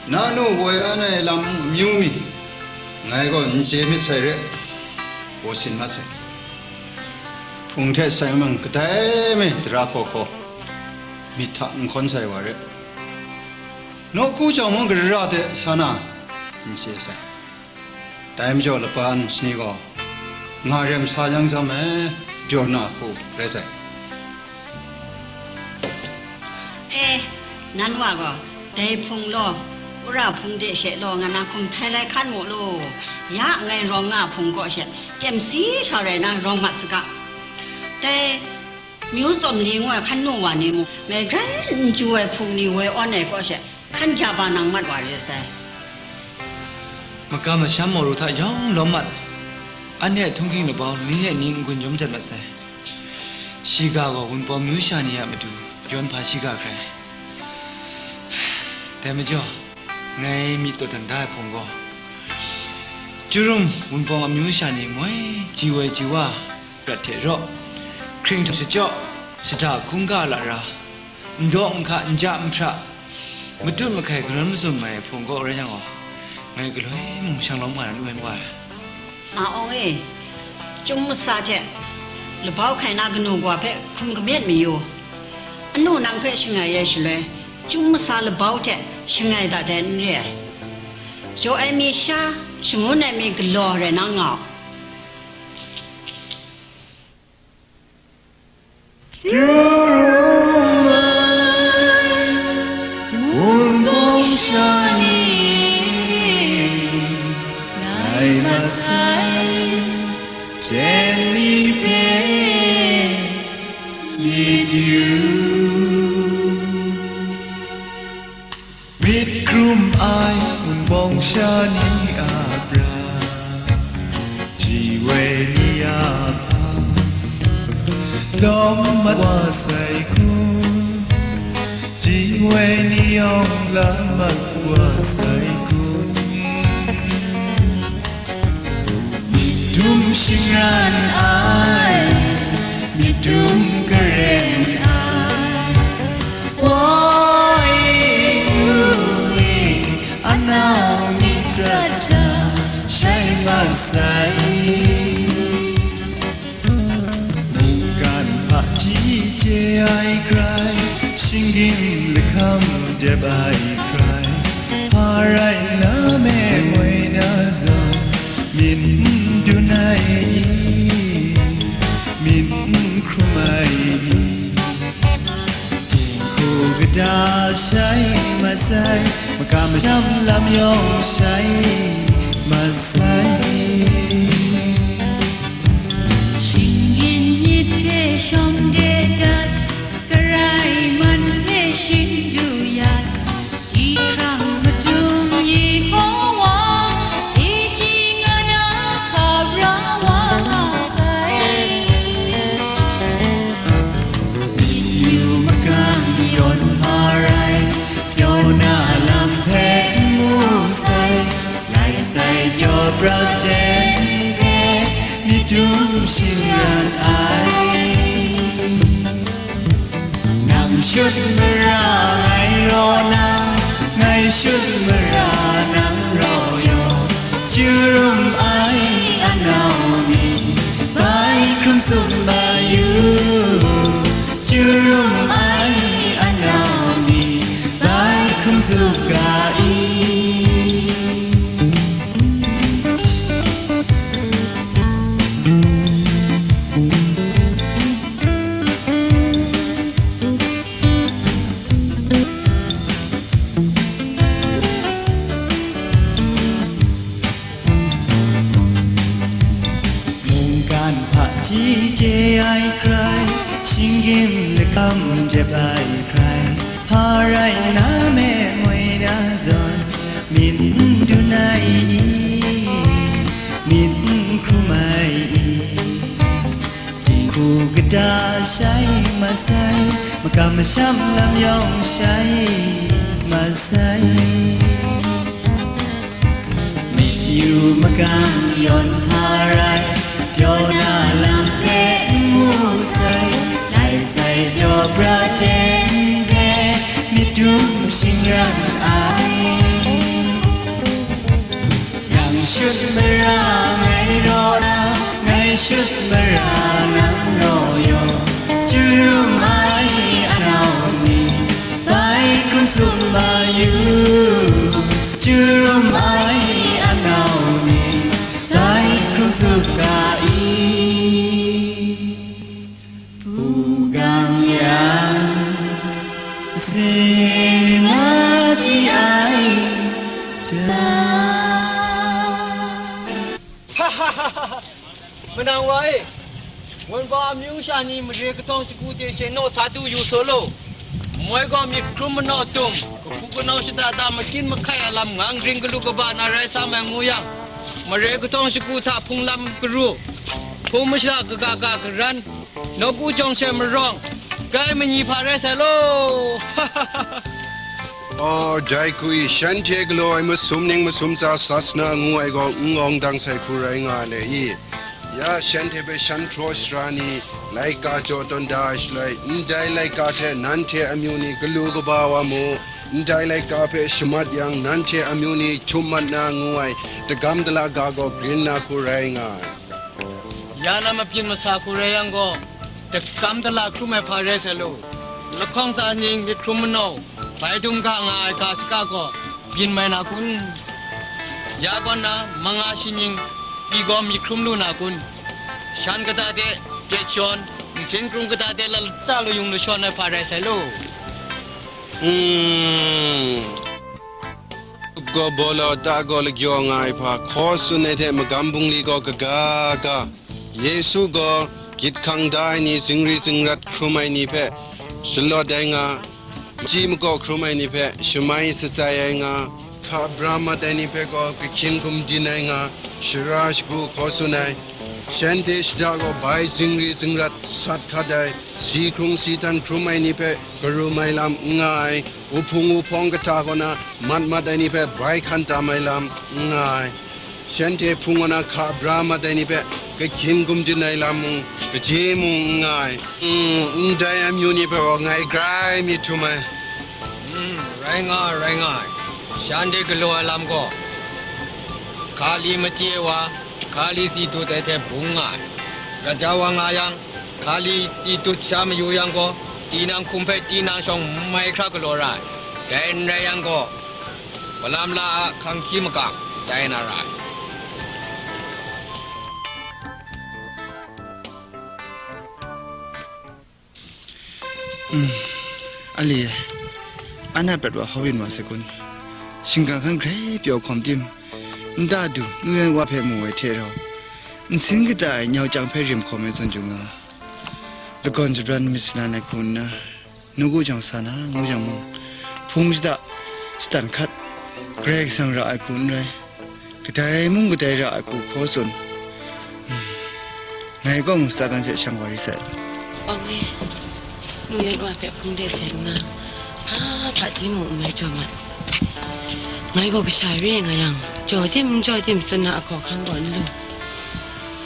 na nu woi an ai lam amyu mi, ngai gaw n chye myit sai re, gaw sin mat sai. Hpung hte seng mung kadai me dara hkaw hkaw, myit hta n hkawn sai wa re. Nawku jawng mung gara hte sa na n chye sai. Dai majaw lapa nshani gaw nga rem sa yang jam ai, pyaw na hku rai sai. E, nan wa gaw, dai hpung law, wora hpung de she law, nga na hkum htai lai hkan mu lu. Ya ngai rawng nga hpung kaw she, kyem si sha rai na rawng mat saga. Dai myu tsawm li ngu ai hkan nu wa ni mung, ngai grai n chyu ai hpung ni woi awn ai kaw she, hkan kya ba nang mat wa re sai. Makam masham mawru hta yawng lawm mat, anhte a htunghking labau ni hte ni n-gun yawm jat mat sai. Shiga gaw Wunpawng amyu sha ni a matu yawn hpa shiga hkrai. Dai majaw, ngai myit taw dan da ai hpung gaw, Jurum Wunpawng amyu sha ni moi ji woi ji wa, prat hte raw, hkring htum shachyaw, shada hkungga lara, ndaw nhka nja nhpra, matut mahkai galawn mazum ai hpung kaw rai yang gaw, ngai galoi mung shang lawm nga na nu ai n wa ai. Ma Awng e, chyum masa hte labau hkai na kanu kawa hpe hkum kamyet mayu. Anu nang hpe shangai ai shaloi, chyum masa labau hte shangai dat ai n re ai. Jaw ai mi sha, shangun ai mi galaw rai na nga u. Jurum ai, Wunpawng sha ni, ngai masai, jen ni hpe myit yu. Myit hkrum ai Wunpawng sha ni a bra, ji woi ni a hpang, lawm mat wa sai kun, ji woi ni yawng la mat wa sai kun. Myit dum shingran ai, myit dum karen ai, woi ngu i, anau myit prat hta Chye ai hkrai, shinggyim lahkam dep ai hkrai, hpa rai na me moi na zawn, myit n dun ai i, myit n hkrum ai i, dinghku kata shai masai, makam masham lam yawng shai masai. Shinggyim myit hpe shawng de dat, karai man hpe shing du yat, Jahkrang Madung Yehowa, e jing ana hkap ra wa sai. Myit yu magang yawn hpa rai, pyaw na lam hpe n mu sai, lai sai jaw prat ten hpe myit dum shing ran ai. Nang shut mara ngai raw nang, ngai shut mara nang raw yaw, chyu rum ai anau ni, bai hkrum tsup ma yu. Chyu rum ai anau ni, bai hkrum tsup ga i. Mungkan hpaji chye ai hkrai, shinggyim lakam dep ai hkrai, hpa rai na me moi na zawn, myit n dun ai i, myit n hkrum ai i, dinghku kata shai masai, makam masham lam yawng shai masai. Myit yu magang yawn hpa rai, pyaw na lam hpe n mu sai, lai sai jaw pra ten hpe myit dum shing ran ai. Nang shut mara ngai raw na, ngai shut mara nang raw yaw, chyu rum ai anau ni, bai hkrum tsup ma yu. Chyu rum ai anau ni, bai hkrum tsup ga i. Hpu gang yang, sing a ji ai da. Manang wa e, Wunpawng amyu sha ni mare kahtawng shagu hte she naw sa du yu saw law. Moi gaw myit hkrum manaw tum, kahpu kanau shada da makyin mahkai a lam ngang ring galu kaba na rai sa mai ngu yang, mare kahtawng shagu hta hpung lam karu, hpung masha kaga ga karan, nawku jawng she marawng, kai manyi hpa rai sai law. Oh, dai hku i, shanhte galaw ai masum ning masum tsa sat sana ngu ai gaw n lawng dang sai hku rai nga ai le i? Ya, shanhte hpe shan hpraw sara ni laika jaw tawn da ai shaloi, ndai laika hte nanhte amyu ni galu kaba wa mu, ndai laika hpe shamat yang, nanhte amyu ni htum mat na ngu ai dagam dala ga gaw grin na hku rai nga ai. Ya na mabyin masa hku rai yang gaw, dagam dala hkrum ai hpa rai sai law, lahkawng tsa ning myit hkrum manaw, bai dum ga nga ai ga shaka gaw byin mai na kun? Ya kaw na manga shining pyi gaw myit hkrum lu na kun? Shan kata de pye shawn, nsin krung kata de lata layung lashawn ai hpa rai sai law. Hmm. Gaw baw law ta gaw lagyaw nga ai hpa, hkaw tsun ai hte magam bungli gaw kaga ga. Yesu gaw gyit hkang da ai ni, zingri zingrat hkrum ai ni hpe shalawt ai nga, machyi makaw hkrum ai ni hpe shamai shatsai ai nga, hka bra mat ai ni hpe gaw kahkyin gumdin ai nga, shara shagu hkaw tsun ai. Shanhte shada gaw bai zingri zingrat sat hkat ai, si hkrung si htan hkrum ai ni hpe karum ai lam n nga ai, uhpung uhpawng kahta kaw na mat mat ai ni hpe bai hkan tam ai lam n nga ai. Shanhte hpung kaw na hka bra mat ai ni hpe kahkyin gumdin ai lam mung, kaji mung n nga ai. Mm, ndai amyu ni hpe gaw ngai grai myit htum ai. Mm, rai nga ai, rai nga ai. Shanhte galaw ai lam gaw, hkali machye wa, hkali si dut ai hte bung nga ai. Gaja wa nga yang, Hkali tsi tut sha mayu yang gaw, tinang hkum hpe tinang shawng n mai hkra galaw ra ai. Dai n rai yang gaw, malam la a hkang hkyi makam tai na ra ai. Hmm, Ali e, an a prat wa hau yin wa sai kun? Shingkang hkan grai pyaw hkawm tim, nta du nu yan wa hpe mu ai hte rau, nsin kata ai nyau chyang hpe rim hkawm ai zawn jung nga, lagawn jabran myit salan ai hku nna, nawku jawng sa na ngu yang mung, hpung shada shatan hkat, Karai Kasang ra ai hku n rai. Kadai mung kadai ra ai hku hkaw tsun. Hmm. Ngai kaw mung Satan hte shang wa ri sai. Awng e, nu yan wa hpe hpung de seng nna, hpa hpaji mung n mai jaw ma. Ngai gaw kasha re ai nga yang, jaw tim n jaw tim tsun na ahkaw hkang gaw n lu.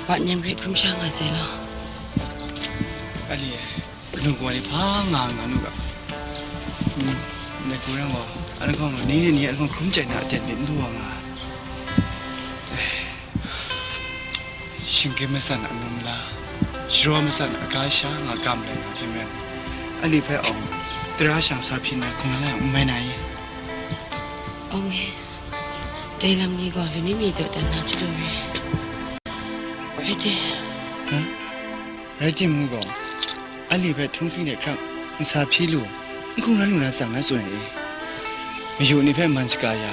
Wa nem hpe hkrum sha nga sai law. Ali e, kanu kawa ni hpa nga nga nu ga. Hmm, ndai hku rai gaw, anhkawng ni ni ni anhkawng hkrum chyai na aten myit n du wa nga ai. Shingkim masan a num la, sharaw masan a ga sha nga gam lai nga hpyi maren, anhte hpe awng tara shang sa hpyi na hkungga lai n mai na i? Awng e, dai lam ni gaw lani mi daw dan na chyalu re. Rai tim. Hah? Rai tim ngu gaw, Ali hpe htunghking de hkrang nsa hpyi lu, n hkungran lu na tsang na tsun ai i? Mayu ni hpe man shaga ya,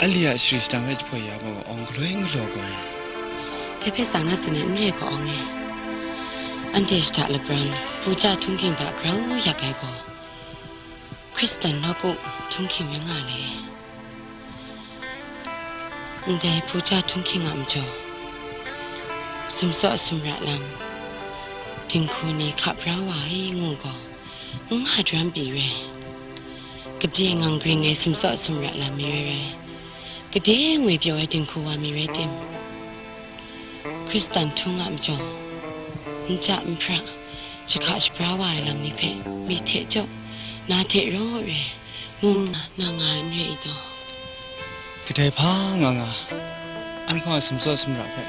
Ali a shari shadang hpe jahpoi ya gaw, awng galoi n galaw gaw ai. Dai hpe tsang na tsun ai n re gaw, awng e. Anhte shada labran, puja htunghking hta grau yak ai gaw, Hkristan nawku htunghking rai nga le. Ndai puja htunghking a majaw, sumsaw sumra lam, dinghku ni hkap ra wa ai ngu gaw, n nga daram pyi re. Gade ngang gring ai sumsaw sumra lam mi rai rai, gade ngwi pyaw ai dinghku wa mi rai tim, Hkristan htung a majaw, n ja n hpra, jahka shabra wa ai lam ni hpe, myit hte jaw, na hte raw re, mu nga na nga ai n re i taw? Kadai hpa nga nga, anhkawng a sumsaw sumra hpe,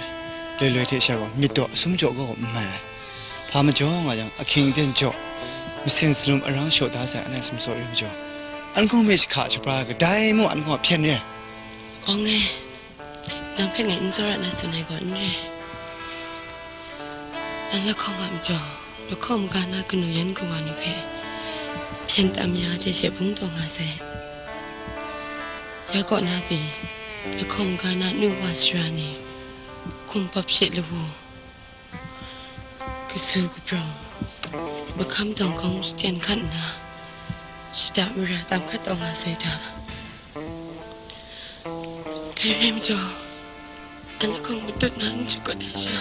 loi loi hte sha gaw myit daw asum jaw gaw n mai ai. Hpa majaw nga yang, ahkying aten jaw, masin salum arang shaw da sai, anhte a sumsaw re majaw, anhkawng hpe jahka shabra ai kadai mung anhkawng a hpyen re. Awng e, nang hpe ngai n tsawra na tsun ai gaw n re. An lahkawng a majaw, lahkawng maga na kanu yan kawa ni hpe hpyen tam ya de she bung taw nga sai. Ya kaw na pyi, lahkawng maga na nu wa sara ni, hkum pawp she lawu, kasu kabrawng, mahkam dawng hkawng shachyen hkat nna, shada mara tam hkat taw nga sai hta. Dai rai majaw, an lahkawng matut na n shakut ai sha,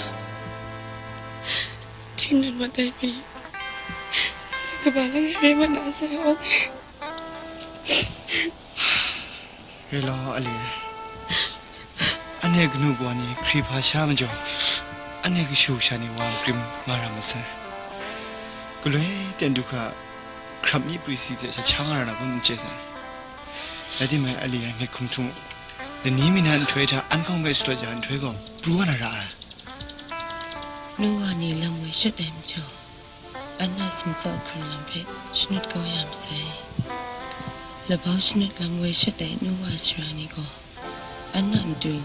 htingnu mat ai pyi, si kaba langai rai mat na sai awng. Re law, Ali e. Anhte kanu kawa ni hkri hpa sha majaw, anhte kashu kasha ni wa makrim nga ra masai. Galoi ten du hkra, hkrap mi prisi hte sa cha nga ra na kun n chye sai. Rai timung, Ali e, myit hkum htung u. Lani mi na nhtoi hta anhkawng hpe shalawt ya nhtoi gaw, pru wa na ra ai. Nu wa ni lam woi shut ai majaw, an a sumsaw hkrung lam hpe shanut kau ya masai. Labau shanut lam woi shut ai nu wa sara ni gaw, an a matu,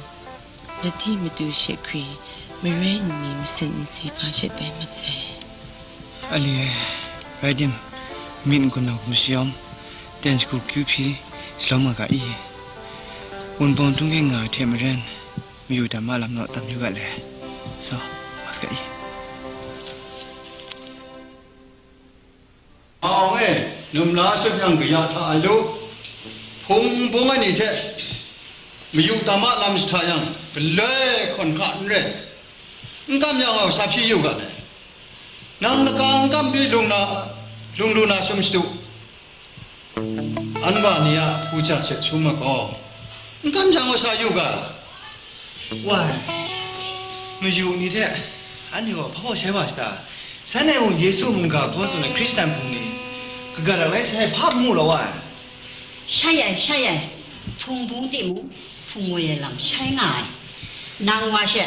ladi matu she hkri, marai nni masin nsi hpa she tai mat sai. Ali e, rai tim, myit n-gun na hkum shayawm, ten shagu kyu hpyi, shalawm nga ga i? Wunpawng htunghking nga ai hte maren, mayu dam a lam naw tam yu ga le. Saw, mas ga i? Awng e, num la sut yang kaya hta ai lu, hpung bung ai ni hte mayu tam a lam jahta yang, galoi hkawn hka n rai, n kam yang gaw sa hpyi yu ga le. Nang laka n kam pyi lung na, lung lu na sum shadu. Anwa ni a hpuja hte sum ai gaw, n kam jang wa sa yu ga. Wai, mayu ni hte anhte gaw hpa baw shai wa shada? Shanhte mung Yesu mungga hkaw tsun ai Hkristan hpung ni, kaga rak lai sai hpa n mu law, wai. Shai ai, shai ai, hpung bung timung, hpung ngoi ai lam shai nga ai. Nang wa she,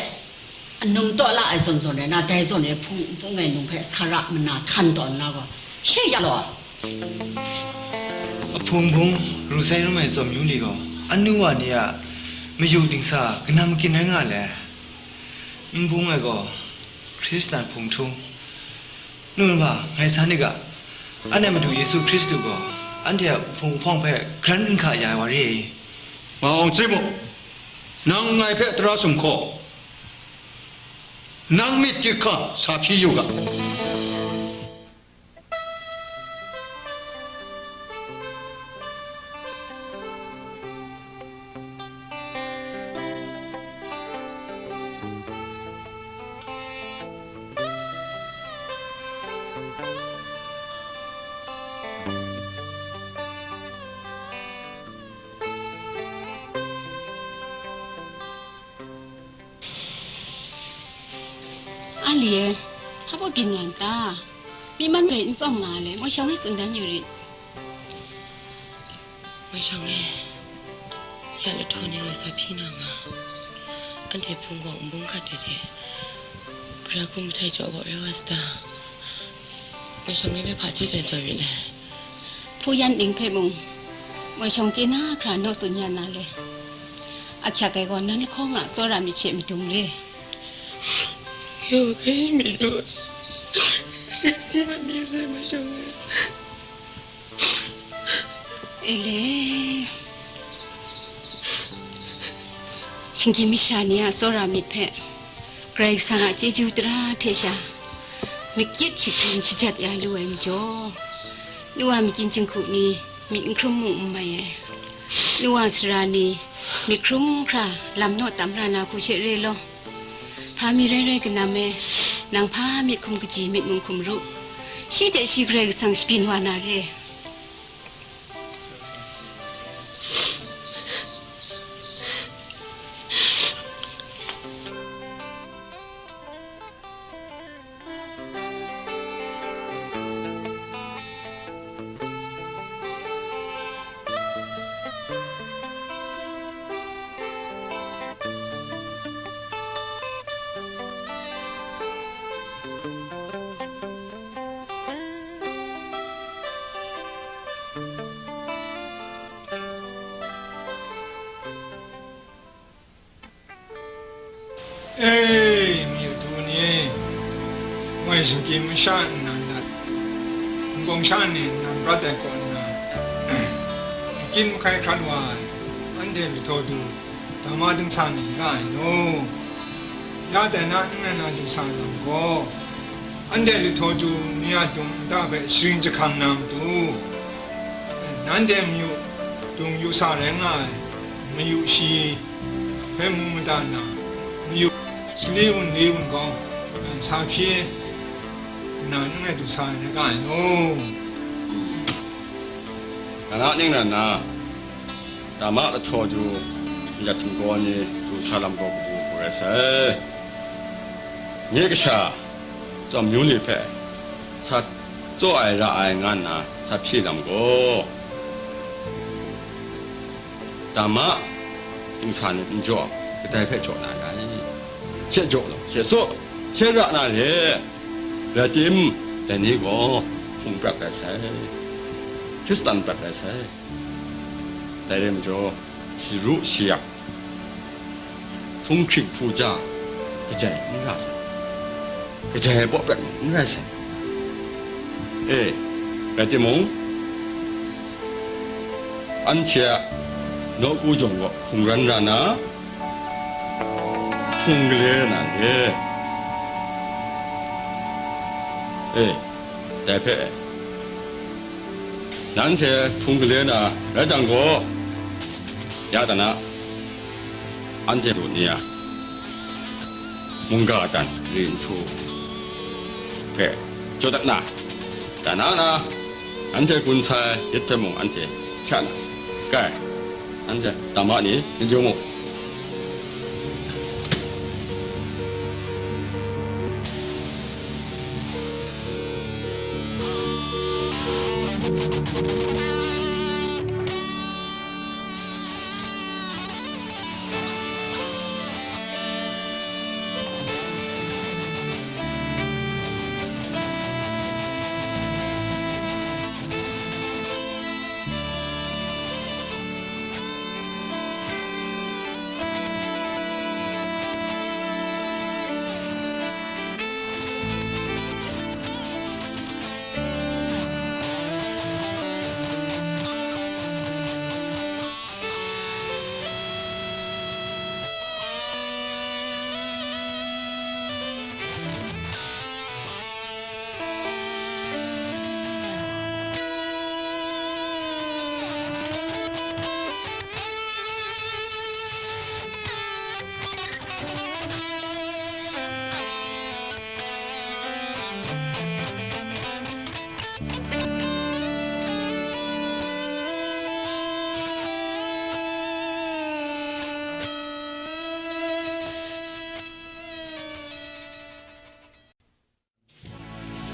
Anum taw la ai zawn zawn rai na, dai zawn e hpung, hpung ai num hpe sa ra mana htan tawn nna gaw, she ya law. Ahpung bung ru sai rum ai tsawmyu ni gaw, anu wa ni a mayu dingsa kanam makin rai nga le. N bung ai gaw, Hkristan hpung htung. Nu wa, ngai san ni ga, anhte Madu Yesu Hkristu gaw, anhte a hpung hpawng hpe garan n hka ya ai wa re i? Ma Awng Tsim mu, nang ngai hpe tara sumhkaw, nang myit hkying hkam sa hpyi yu ga. A li e, hpa baw byin nga n ta? Myi man rai n tsawm nga le, Moi Shawng e tsun dan yu rit. Moi Shawng e, ya lahtaw ni wa sa hpyi na nga, anhte hpung gaw n bung hkat de hte, gara hkum mahtai jaw gaw rai wa sa ta? Moi Shawng e hpe hpa chyeju rai jaw rit ai? Hpu yan ning hpe mung, Moi Shawng chye na hkra naw tsun ya na le. Ahkyak ai gaw nan lahkawng a tsawra myit hte madung re. Yaw hkrai myit lu ai. Yu si mat mi sai, Moi Shawng e. E le, shinggyim masha ni a tsawra myit hpe Karai Kasang a chyeju tara hte sha makyit shagrin shajat ya lu ai majaw, nu wa makyin jinghku ni myit n hkrum mung n mai ai, nu wa sara ni myit hkrum hkra lam naw tam ra na hku she re law, hpa mi rai rai kanam e, nang hpa myit hkum kaji myit mung hkum ru, shi hte shi Karai Kasang shabyin wa na re. E, myu du ni, moi shinggyim masha nnan lat, nkau sha ni nnan rat ai kaw nna, makyin mahkai hkrat wa ai, anhte lahtaw du, dama dingsa ni nga ai no? Ya tai na, n rai na dingsa lam gaw, anhte lahtaw du ni a dung nta hpe sharin jahkang na matu, nanhte mayu dung yu sa rai nga ai, mayu shi hpe mu mada na, mayu sali wunli wungkau sa hpyi nna n rai du sa ai rai nga ai no? Kana ning rai nna, dama lahtaw du, myit hkungga ni du sa lam gaw kabu hku rai sai. Nye kasha, tsawmyu ni hpe sa tsaw ai ra ai nga nna sa hpyi lam gaw, dama dingsa ni n jaw, kadai hpe jaw na rai? She jaw law, she tsaw, she ra na re. Rai tim, dai ni gaw hpung prat rai sai, Hkristan prat rai sai. Dai rai majaw, shi ru shi yak, hpung hkring hpu ja, kajai n ra sai, kajai ai baw prat mung n rai sai. E, rai timung, anhte a nawku jawng gaw hkungran ra na, hpung gale na re. E, dai hpe, nanhte hpung gale na rai jang gaw, ya dan a, anhte du ni a mungga dan ri nhtu hpe jaw dat na, dan na na, anhte gun sai yit hpe mung anhte hkya na, kai, anhte dama ni n jaw mu.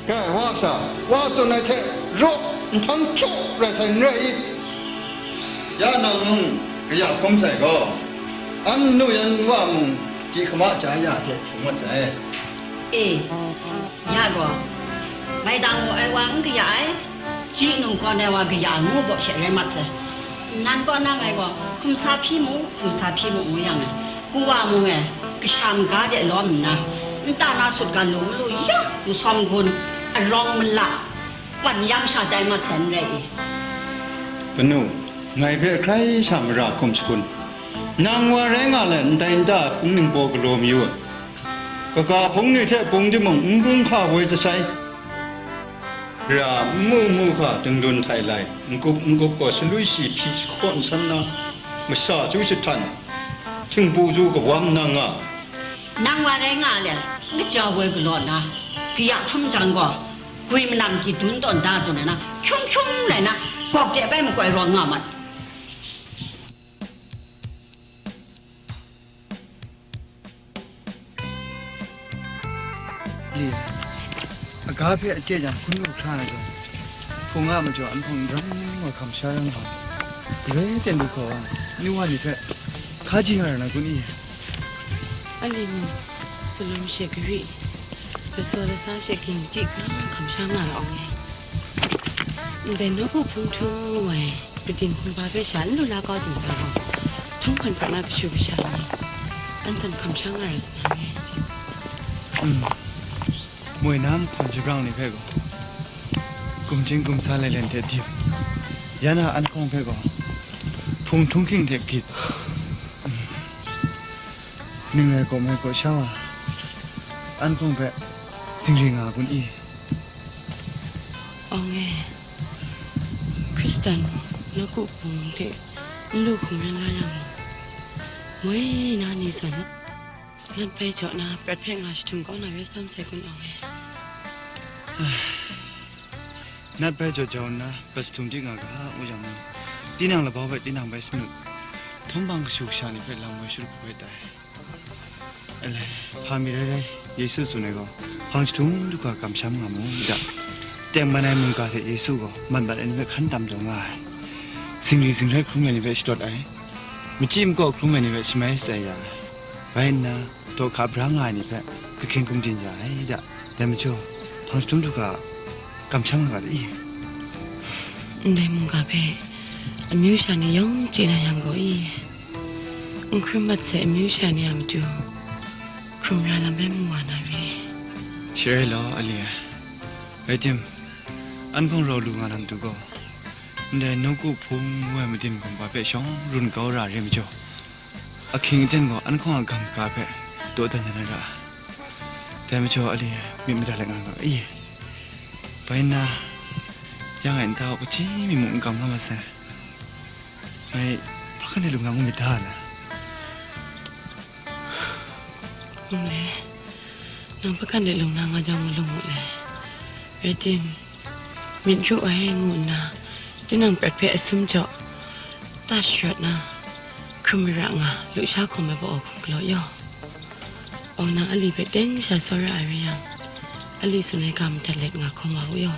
Kai wa sha, wa tsun ai hte raw nhtang jaw rai sai n rai i? Ya nang mung kaya hkum sai gaw, an nu yan wa mung ji hkama ja ya hte hpung mat sai. E, ya gaw, maidang wu ai wa n kaya ai, ji nungkawn ai wa kaya ngu baw she rai mat sai. Nan kaw na ngai gaw, hkum sa hpyi mu, hkum sa hpyi mu, ngu yang e, kawa mung e, kasha maga de lawm nna, nta na sut ga lu lu ya, masawm gun, arawng mala, wan yam sha tai mat sai n rai i? Kanu, ngai hpe hkrai sha mara hkum shangun. Nang wa rai nga let, ndai nta hpung ningbaw galaw mayu ai. Kaga hpung ni hte pung timung n bung hka woi jasai. Ra n mu n mu hka dungdun htai lai, n kup n kup gaw salwi shi hpyi shakawn san na, masha chyu jahtan, htingbu ju kawam na nga. Nang wa rai nga le, n kaja woi galaw na, kaya htum jang gaw, gwi manam kyi dun tawn da zawn ai na, hkyung hkyung rai na, gawk de bai makoi rawng nga mat. Li, aga hpe a chye jang hkun lu hkra na zawn, hpung a majaw an hpung n ram wa hkam sha rang hkau, galoi ten du hkau wa, nu wa ni hpe hkaji nga ra na kun i? A li mung, salum she gari, lasaw lasa she ging chyi hkra hkam sha nga ra awng e. Ndai nawku hpung htu ngu ai, Kadim hkungba hpe sha n lu la kau dingsa gaw, hpang hkan hpang na kashu kasha ni, an zawn hkam sha nga ra sa na ni? Mm. Moi na mahkawn shagrang ni hpe gaw, gumjing gumsa lailen hte dim, ya na an hkawng hpe gaw, hpung htunghking hte gyit, mm, ning rai gaw mai gaw sha wa, an hkawng hpe zingri nga kun i? Awng e, Hkristan nawku hpung hte n lu hkungran la yang gaw, moi na ni zawn, nat bai jaw na prat hpe nga jahtum kau na rai sam sai kun awng e. Nat bai jaw jau nna prat jahtum di nga ga ngu yang mung, tinang labau hpe tinang bai sanut, htum hpang kashu kasha ni hpe lam woi sharup hpe tai. Alai, hpa mi rai rai, Yesu tsun ai gaw, hpang jahtum du hkra kamsham nga mu, da. Tengman ai mungga hte Yesu gaw mat mat ai ni hpe hkan tam taw nga ai. Zingri zinghkrai hkrum ai ni hpe shadawt ai, machyi makaw hkrum ai ni hpe shamai shatsai ya ai. Bai nna, daw hka bra nga ai ni hpe kahkyen gumdin ya ai, da. Dai majaw, hpang jahtum du hkra kamsham nga ga da i? Ndai mungga hpe amyu sha ni yawng chye na yang gaw i? N hkrum mat sai amyu sha ni a matu hkrum ra lam rai mu wa na re? Shi rai law, a li ai. Rai tim, an hpang rau lu nga na matu gaw, ndai nawku hpung ngu ai madim hkungga hpe shawng run kau ra re majaw, ahkying aten gaw an hkawng a gam kaga hpe dawdan ya na ra ai. Dai majaw, a li ai, myit mada let nga ga i? Bai nna, yang e nta kaji mi mung n kam nga ma sai. Ngai hpa hkan de lung na ngu myit da na? Nang le, nang hpa hkan de lung na nga jang malung mu le. Rai tim, myit ru ai ngu nna, tinang prat hpe asum jaw, ta sharawt na, hkrum mara nga, lusha hkawm ai baw hkrum galaw yaw. Awng nang a li hpe teng sha tsawra ai rai yang, a li tsun ai ga madat let nga hkawm wa u yaw.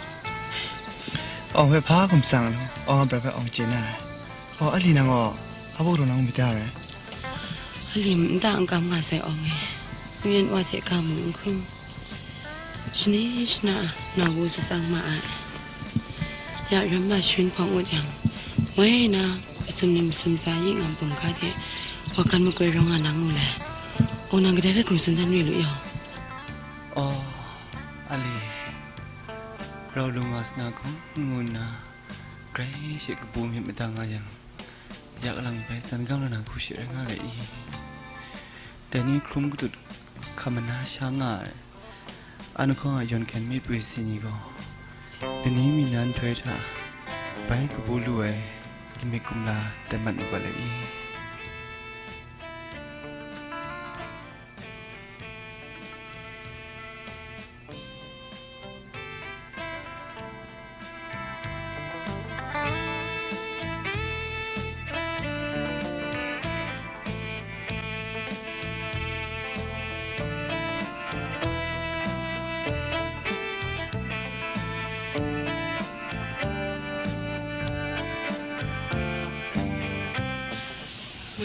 Awng hpe hpa hkum tsang lu, awng a prat hpe awng chye na ai. Gaw, a li nang gaw, hpa baw daw na ngu myit da rai? A li nta n kam nga sai awng e, n yan wa hte ga mung n hkrum, shani shana na wu satsang ma ai. Ya ram ma sharin hpawng ngut yang, woi na, masum ni masum tsa yi ngam bungga hte, wakan makoi rawng nga na ngu le, awng nang kadai hpe hkum tsun dan re lu yaw. Aw, a li, rau lu nga sa na hkum ngu nna, grai she kabu myit mada nga yang, yak lang bai san gang lu na hku she rai nga le i? Dai ni hkrum katut hkam mana sha nga ai, an hkawng a yawn hkyen mi pwi si ni gaw, dani mi na nhtoi hta bai kabu lu ai lamik kumla tai mat u ga le i?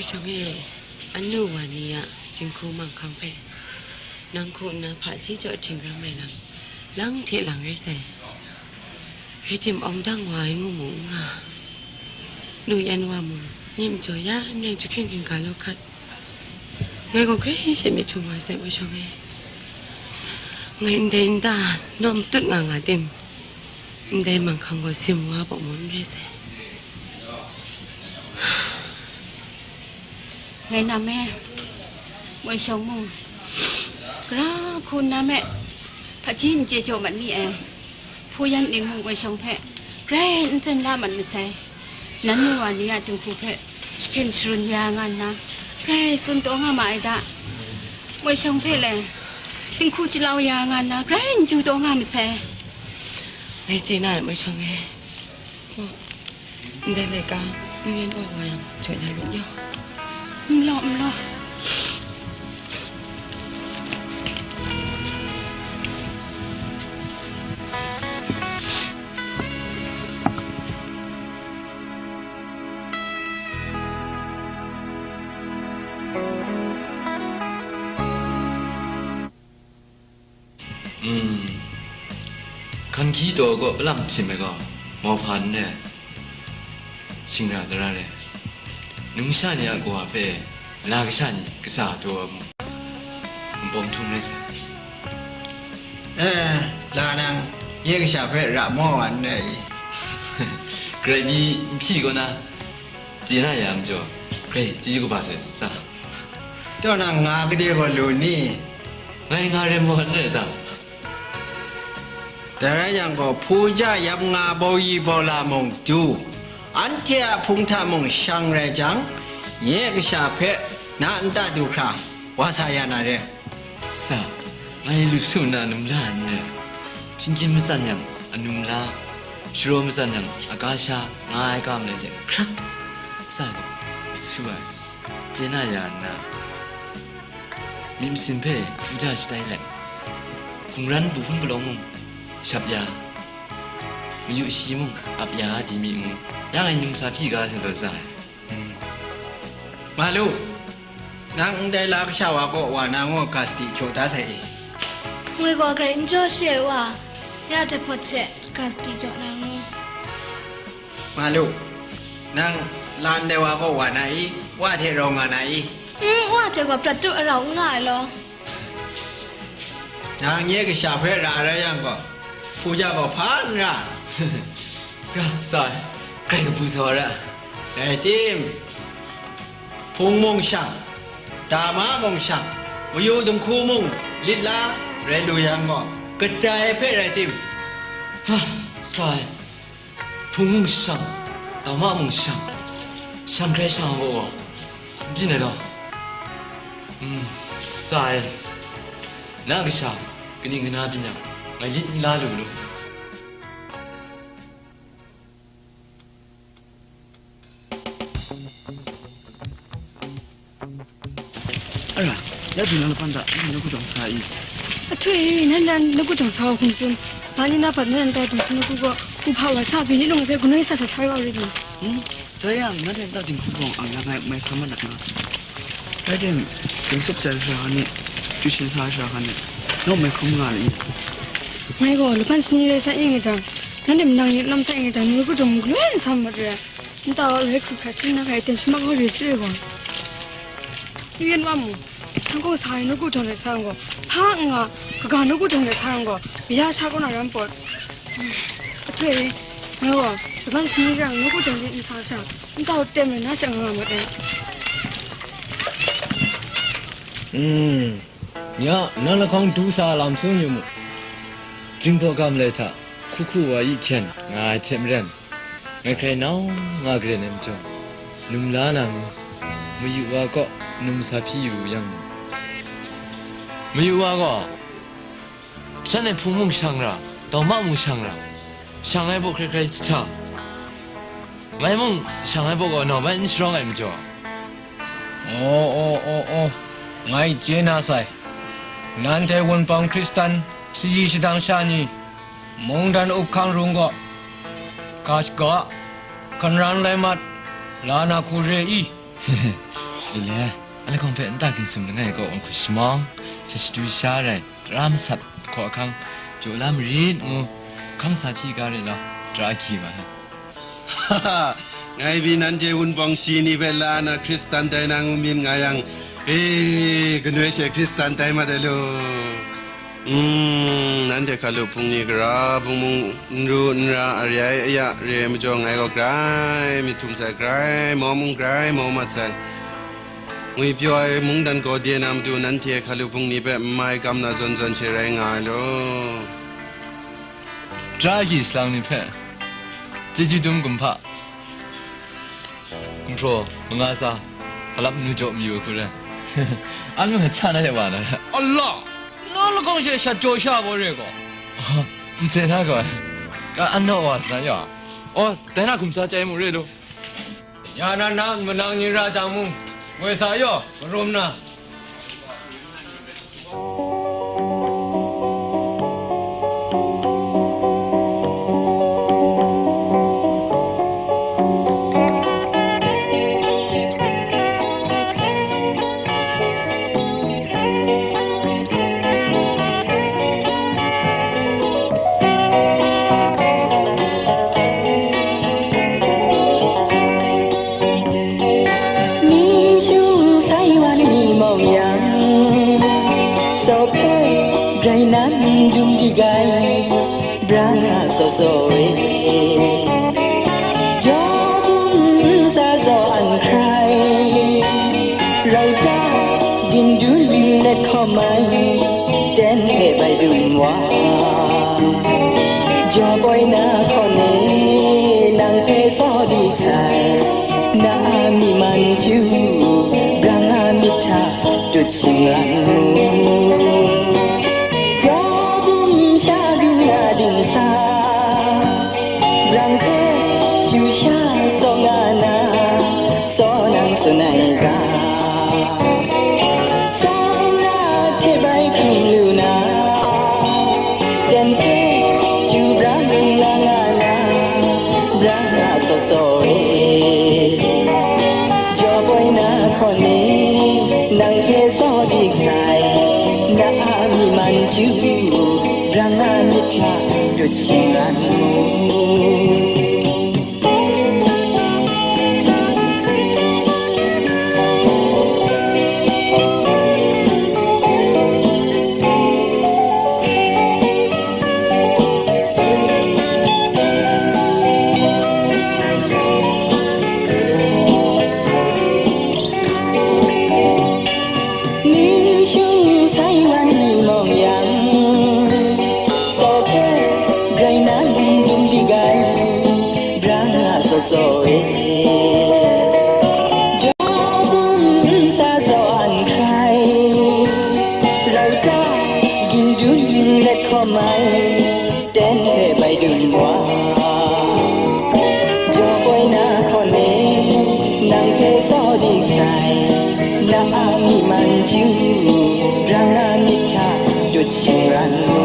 Shawng e, anu wa ni a dinghku manghkang hpe nang hku nna hpaji jaw htingram ai lam, lang hte lang rai sai. Rai tim, awng dang wa ai ngu mu n nga, nu yan wa mung, nim jaw ya n rai jahkring hkringga law hkat. Ngai gaw grai she myit htum wa sai, Wai Shawng e. Ngai ndai nta naw matut nga nga tim, ndai manghkang gaw sim wa pawk maw n rai sai. Ngai nam e, Wai Shawng mung, gara hku nna me, hpaji n chye jaw mat mi ai. Hpu yan ning mung Wai Shawng hpe grai n tsen la mat masai. Nan nu wa ni a dinghku hpe shahten sharun ya nga nna, grai tsun taw nga ma ai da. Wai Shawng hpe le dinghku jalau ya nga nna, grai n ju taw nga masai. Ngai chye na ai, Wai Shawng e. Ndai laika, nu yan wa wa yang, jaw ya rit yaw. N law, n law. Mm. Hkan hkyi taw kaw palam htim ai gaw, mauhpa n re, shingra tara re, numsha ni a kawa hpe la kasha ni katsa taw ai mung, nbawm htum rai sai. Eh, la nang, nye kasha hpe ra maw wa n rai i? Garai ni n hpyi kaw na, chye na ya majaw, grai chyeju kaba sai sa. Taw na nga gade gaw lu ni? Ngai nga rai maw n rai sa? Dai rai yang gaw, hpu ja yam nga bau yi bau la mung du, anhte a hpung hta mung shang rai jang, nye kasha hpe na nta du hkra wa sa ya na re. Sa, ngai lu su nna num la n re. Hkying matsan yang anum la, sharaw matsan yang aga sha nga ai ga malai hte hkrak, sa gaw su ai, chye na ya nna, myit masin hpe hpu ja shatai let, hkungran bu hpun palawng mung shap ya, mayu shi mung ap ya di mi ngu, ya ngai numsa hpyi ga sa taw sa ai. Ma lu, nang ndai la kasha wa kaw wa na ngu ga sadi jaw da sai i? Ngwi gaw grai n jaw shi ai wa, ya jahpawt she ga sadi jaw na ngu. Ma lu, nang la ndai wa kaw wa na i? Wa hte rau nga na i? N, wa hte gaw prat tup arau n nga ai law. Nang nye kasha hpe ra rai yang gaw, hpu ja gaw hpa n ra. Sa, sa ai, grai kabu sa wa ra. Rai tim, hpung mung shang, dama mung shang, mayu dinghku mung lit la rai lu yang gaw, kadai hpe rai tim. Ha, sa ai, hpung mung shang, dama mung shang, shang hkrai shang ai gaw, n byin ai law. Mm, sa ai, na kasha kaning kana byin yang, ngai lit n la lu lu. Ara, ya du na lapan da, nanhte nawku jawng sa i? Ahtoi, nan nan nawku jawng sa wa hkum tsun. Ma ni na pat nan nan tai hkum tsun nawku gaw, hku hpa wa sha, byin ni lung hpe gunoi sa sa sa ai wa rit ni? Hmm? Dai yang, nanhte nta dinghku bawng ang ya ngai mai sa mat na nga. Rai tim, ginsup chai sara hkan ni, chyu shin sa sara hkan ni, naw mai hkrum nga ai i? Ngai gaw, laban shani rai sa ing e jang, nanhte manang ni lawm sa ing e jang, nawku jawng mung galoi n sa mat re ai. Nta wa rai hkrit hkrat shin na hkai ten shamak nga re shi re gaw. Yu yan wa mung, shang kaw sa ai nawku jawng hte sa yang gaw, hpa n nga, kaga nawku jawng hte sa yang gaw, ya sha kaw na ram pawt. Ahtoi, ngai gaw, laban shani rang nawku jawng hte n sa sha, nta wa tem rai na sha nga nga mat ai. Hmm, ya, nang lahkawng du sa lam sung yu mu. Jingbaw ga malai hta, hku hku wa yi hkyen nga ai hte maren, ngai hkrai nau nga garen ai majaw, num la na ngu, mayu wa kaw num sa hpyi yu yang mu. Mayu wa gaw, shanhte hpung mung shang ra, dawma mung shang ra, shang ai baw hkrai hkrai jahta, ngai mung shang ai baw gaw nawm ai n sharawng ai majaw. O, o, o, o, ngai chye na sai. Nanhte wunpawng Hkristan shayi shadang sha ni, mungdan up hkang rung gaw, ga shaga, hkan ran lai mat, la na hku re i? Ele, anhte hkawng hpe nta ginsum langai kaw hku shamawng, sha shadu sha rai, tara masat, hkaw ahkang, jaw la marit ngu, hkang sa hpyi ga rai law, tara hkyi ma ai. Ngai pyi nanhte Wunpawng shi ni hpe la na Hkristan tai na ngu myit nga yang, e, kanoi she Hkristan tai mat ai lu. Mm, nanhte hkalup hpung ni gara bungmung n ru n ra, a re ai aya re ai majaw, ngai gaw grai myit htum sai, grai mau mung grai mau mat sai. Ngwipyaw ai mungdan gaw de na matu, nanhte hkalup hpung ni hpe n mai gam na zawn zawn she rai nga ai law. Tara agyi salang ni hpe chyeju dum kumhpa, Gumhpraw, manga tsa, hkalap nu jaw mayu ai hku rai. An mung sa na de wa na rai. Ala! Na lahkawng she shat jaw sha gaw re gaw. N seng na gaw, ka an naw wa sa na ya. Aw, dai na hkum sa chyai mu re lu. Ya na na manang ni ra jang mung, ngoi sa yaw, marum na. Ni shung sai wan ni mawng yang, saw hpe grai nan dum di gai, brang a saw saw e. Jaw bum sa saw an hkrai, rau ta ging dun let hkawm ai, ten hpe bai dum wa. Jaw boi na hkawn e, nang hpe saw dik sai, na a myi man chyu, brang a myit hta dut shingran mu. Jaw bum sha byin na dingsa, brang hpe chyu sha saw nga na, saw nang tsun ai ga. Tsawra hte bai hkrum lu na, dan hpe chyu brang la nga na, brang nga saw saw e. Jaw boi na hkawn e, nang hpe saw dik sai, na a myi man chyu, brang a myit hta dut shingran mu. Ni shung sai wan ni mawng yang, saw hpe grai nan dum di gai, brang a saw saw e. Jaw bum sa saw an hkrai, rau ta ging dun let hkawm ai, ten hpe bai dum wa. Jaw boi na hkawn e, nang hpe saw dik sai, na a myi man chyu, brang a myit hta dut shingran mu.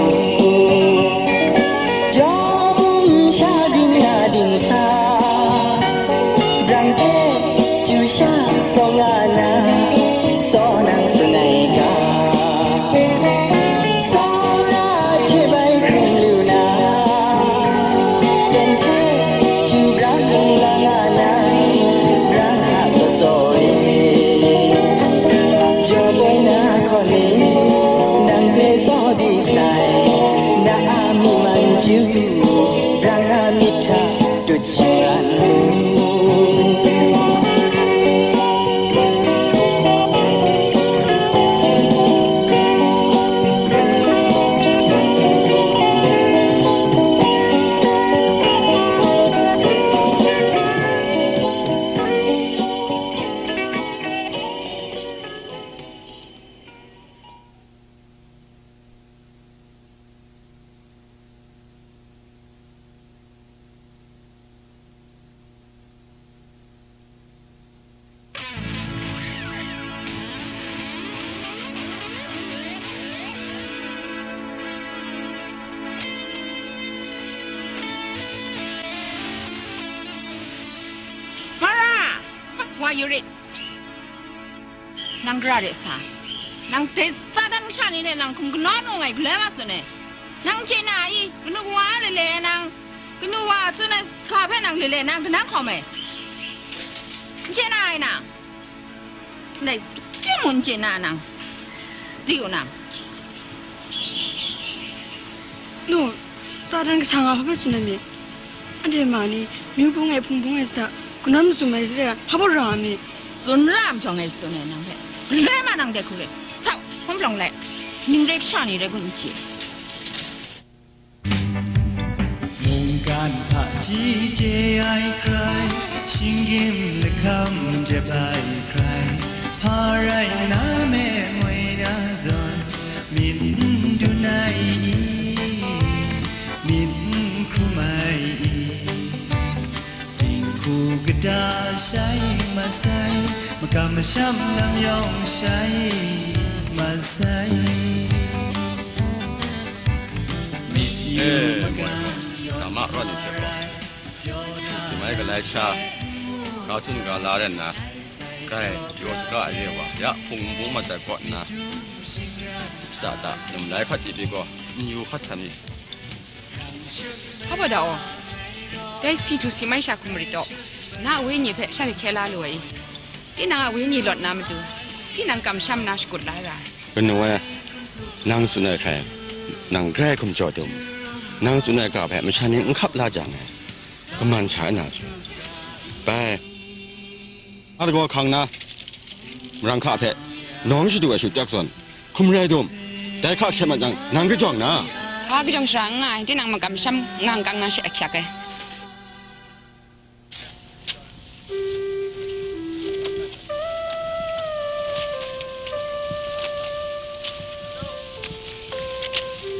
Jaw bum sha byin na dingsa, brang hpe chyu sha saw nga na, saw nang tsun ai ga. Tsawra hte bai hkrum lu na, ten hpe chyu brang la nga na, brang a saw saw e. Jaw boi na hkawn e, nang hpe saw dik sai, na a myi man chyu, brang a myit hta dut shingran mu. Mara! Wa yu rit. Nang gara de sa, nang dai Satan kasha ni hte nang hkum kanawn ngu ngai galoi ma tsun ai. Nang chye na i, kanu wa lele nang, kanu wa tsun ai ga hpe nang lele nang kanang hkawm ai. N chye na ai nang? Ndai, timung chye na nang, sadi u nang. No, Satan kasha nga hpa hpe tsun ai mi? Anhte ma ni, myu bung e, hpung bung e sata, kanawn mazum ai sara, hpa baw ra ai mi? Tsun ra ai majaw ngai tsun ai nang hpe. Galoi ma nang dai hku re. Sau, hkum palawng lai. Ning rai kasha ni rai gun n chye. Mungkan hpaji chye ai hkrai, shinggyim lahkam jep ai hkrai, hpa rai na me moi na zawn, myit n dun ai i, myit n hkrum ai i, dinghku kata shai masai, makam masham lam yawng shai masai. Eh, moi, dama rawt nu she gaw, si mai galai sha, ga tsun ga la rai nna, grai pyaw saga ai re wa, ya hpung nbung mat ai kaw nna, shada da, num lai hkat di pyi gaw, n yu hkat san i? Hpa baw da aw, dai si htu si mai sha hku marit taw, na a wenyi hpe sha hkye la lu ai i? Tinang a wenyi lawt na matu, tinang kamsham na shakut la ra ai. Kanu e, nang tsun ai hkrai, nang grai hkum jaw dum. Nang tsun ai ga hpe masha ni n hkap la jang e, kaman sha na su. Bai, a lagaw hkang na, marang hka hpe nawng shadu ai shut yak zawn, hkum rai dum. Dai hka hkye mat yang, nang kajawng na. Hpa kajawng shara n nga ai, tinang makamsham nga n kang na she ahkyak ai.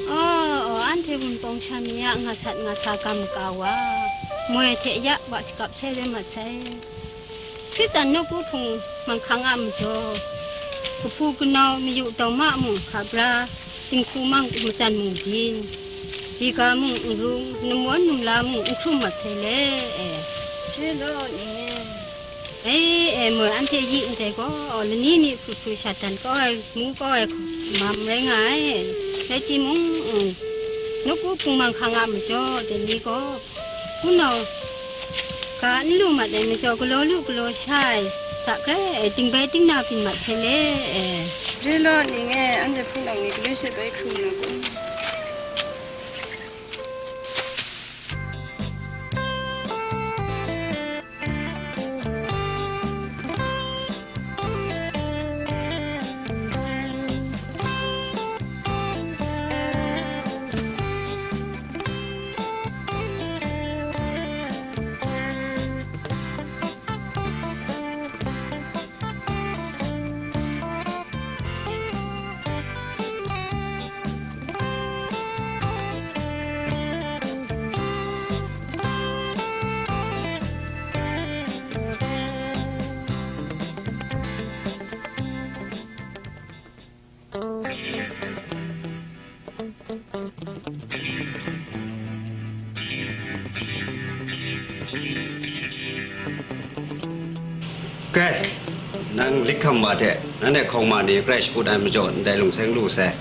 Aw, aw, anhte Wunpawng sha mi a nga sat nga sa ga maka wa, moi hte ya wa shakap sai rai mat sai. Hkristan nawku hpung manghkang a majaw, kahpu kanau, mayu tauma mung hka bra, dinghku mang, matsan mung byin, jiga mung n rung, numwan numla mung n hkrum mat sai le, e. Re law, ni e. E, e, moi anhte yi ndai gaw, lani mi hpru hpru shat dan kau ai, ngu kau ai hku mam rai nga ai. Rai timung, mm, nawku hpung manghkang a majaw, dai ni gaw, hpunau ga n lu mat ai majaw, galaw lu galaw sha ai hta grai e, dingbai dingna byin mat sai le, e. Re law, ning e, anhte hpunau ni galoi she bai hkrum na kun? Kai, nang Likham wa hte nanhte hkawng ma ni grai shakut ai majaw ndai lungseng lu sai.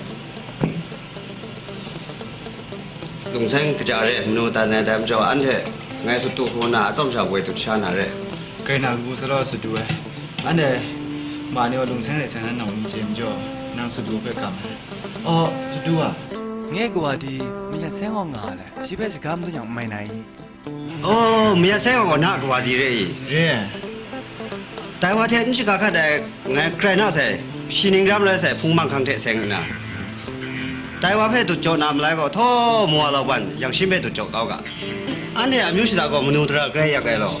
Lungseng kaja re, manu tan ai dai majaw, anhte ngai sut du hku na, atsawm sha woi dut sha na re. Grai na kabu sa law sut du ai. Anhte ma ni gaw lungseng re sai nan nawng n chye majaw, nang sut du hpe kam ai. Aw, sut du a. Nge kawa di, mayat seng awng nga a le, shi hpe shaga madun yang n mai na i? Aw, mayat seng awng gaw na kawa di re i? Re ai. Dai wa hte n shaga hkat ai, ngai grai na sai, shi ning ram rai sai, hpung manghkang hte seng nna, dai wa hpe dut jaw na malai gaw, htaw mawa lauban, yang shi hpe dut jaw kau ga. Anhte a amyu shada gaw manu dara grai yak ai law.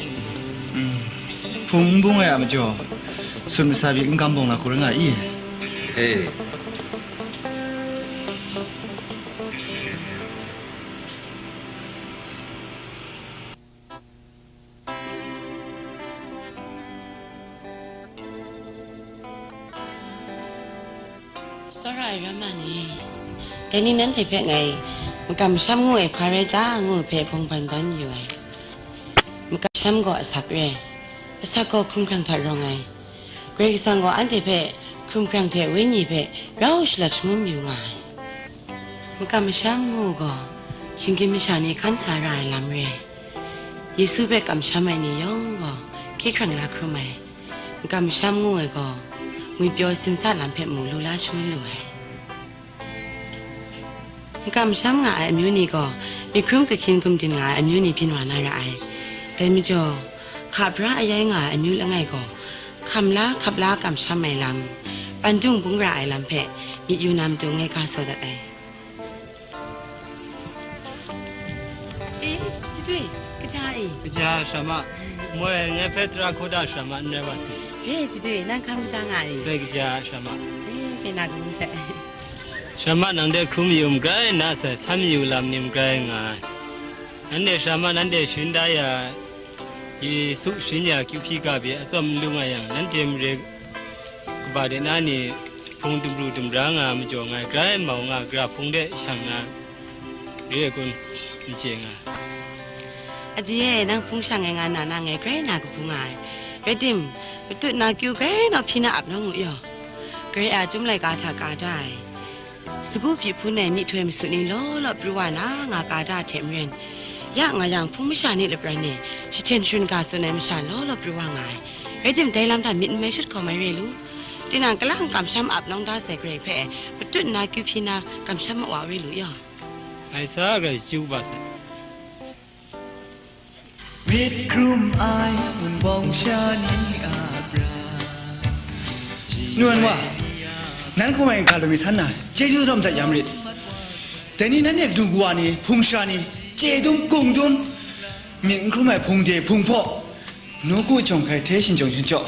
Mm. Hpung n bung ai a majaw, sut masa pyi n gam bawng la hku rai nga i? He. Tsawra ai ram ma ni, dai ni nanhte hpe ngai makam masham ngu ai hpa rai ta ngu hpe hpung ban dan yu ai. Makam masham gaw asak re, asak gaw hkumhkrang hta rawng ai. Karai Kasang gaw anhte hpe hkrung hkrang hte wenyi hpe rau shalat shangun yu nga ai. Makam masham ngu gaw, shinggyim masha ni hkan sa ra ai lam re. Yesu hpe kamsham ai ni yawng gaw hkye hkrang la hkrum ai. Makam masham ngu ai gaw, ngwipyaw simsa lam hpe mu lu la shangun lu ai. Kamsham nga ai amyu ni gaw, myit hkrum kahkyin gumdin nga ai amyu ni byin wa na ra ai. Dai majaw, hka bra ayai nga ai amyu langai gaw, hkam la hkap la kamsham ai lam, pandung bung ra ai lam hpe myit yu na matu ngai ga saw dat ai. E, Jidui, kaja e? Kaja, Shama. Moi, ngai hpe tara hkaw da Shama n rai wa sai. E, Jidui, nang hkam kaja nga e? Rai kaja, Shama. E, kena kabu sai. Shama, nang de hkrum yu magrai na sai, san mayu lam ni magrai nga ai. Nanhte Shama, nanhte sharin da ya, Yesu sharin ya kyu hpyi ga pyi atsawm n lu nga yang, nanhte mare kaba de na ni hpung dumru dumra nga majaw ngai grai mau nga, gara hpung de shang nga re ai kun, n chye nga. Aji e, nang hpung shang ai nga na, na ngai grai na kabu nga ai. Rai tim, matut na kyu grai naw hpyi na ap nawng u yaw. Grai a, Chyum laika hta ka da ai. Sagu hpyi hpun ai myihtoi masut ni law law pru wa na nga ka da hte maren, ya nga yang hpung masha ni lapran e jahten sharun ga tsun ai masha law law pru wa nga ai. Rai tim, dai lam hta myit n mai shut hkawm ai re lu. Tinang kalang kamsham ap nawng da sai grai hpe, matut nna kyu hpyi na kamsham mawa re lu yaw. Ngai sa grai chyu ba sai. Myit hkrum ai wunpawng sha ni a bra. Nu wan wa, nan hkum ai ga lu mi san na, chyeju dawm dat ya marit. Dai ni nanhte kadu kawa ni, hpung sha ni, chye dum, gung dum, myit n hkrum ai hpung de, hpung hpaw, nawku jawng hkai hte shinjawng shinchawk,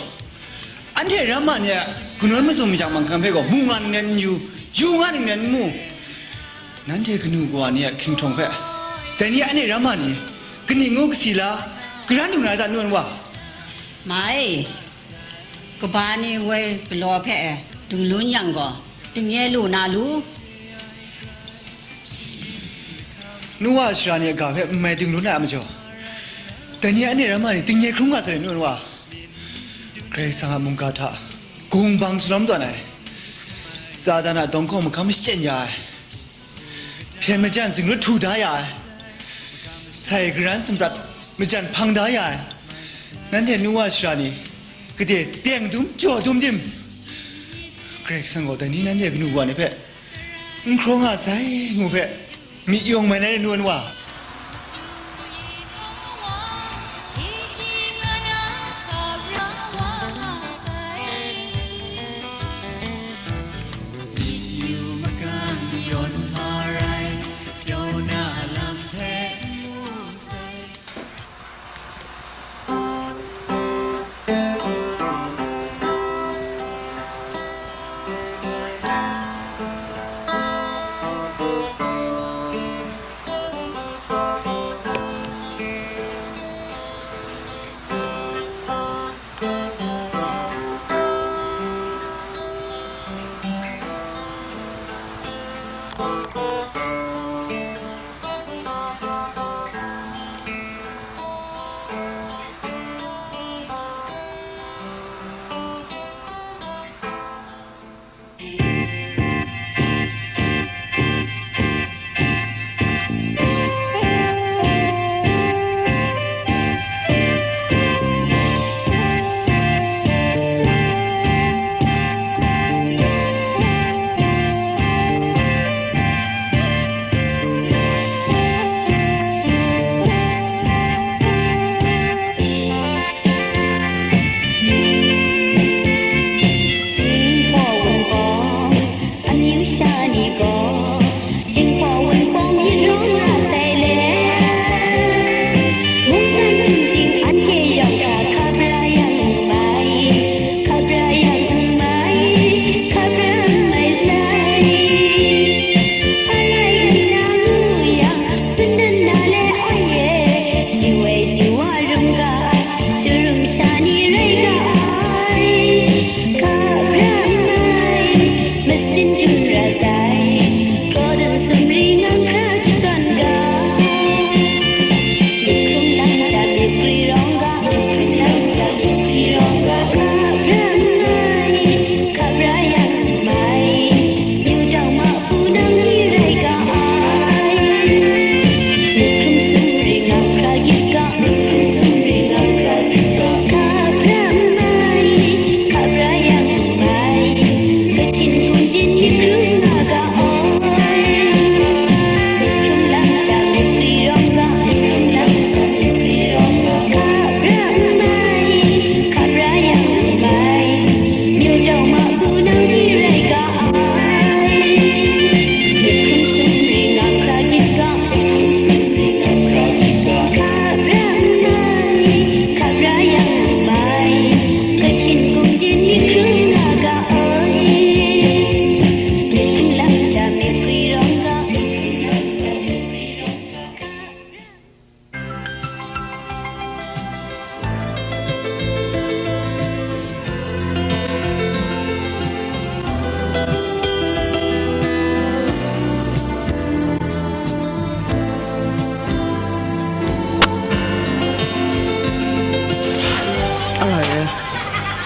anhte ramma ni a kanawn mazum mayak manghkang hpe gaw, mu nga ninglen n yu, yu nga ninglen n mu. Nanhte kanu kawa ni a hkingrun hpe, dai ni a ne ramma ni, kaning ngu kasi la, karan dung na ta, nu wan wa? Mai, kaba ni woi galaw hpe dung lun yang gaw, tingye lu na lu? Nu wa sara ni a ga hpe n mai dung lun ai a majaw, dai ni a ne ramma ni tingye hkrung nga sai, nu wan wa? Karai Kasang a mungga hta gung bang salawm tawn ai, Satan a dawng hkawng mahkam shachyen ya ai, hpyen majan zinglut htu da ya ai, sai karan sumrat majan hpang da ya ai, nanhte nu wa sara ni, gade teng dum jaw dum tim, Karai Kasang gaw dai ni nanhte kanu kawa ni hpe n hkrawng nga sai ngu hpe, myit yawng mai na re, nu wan wa?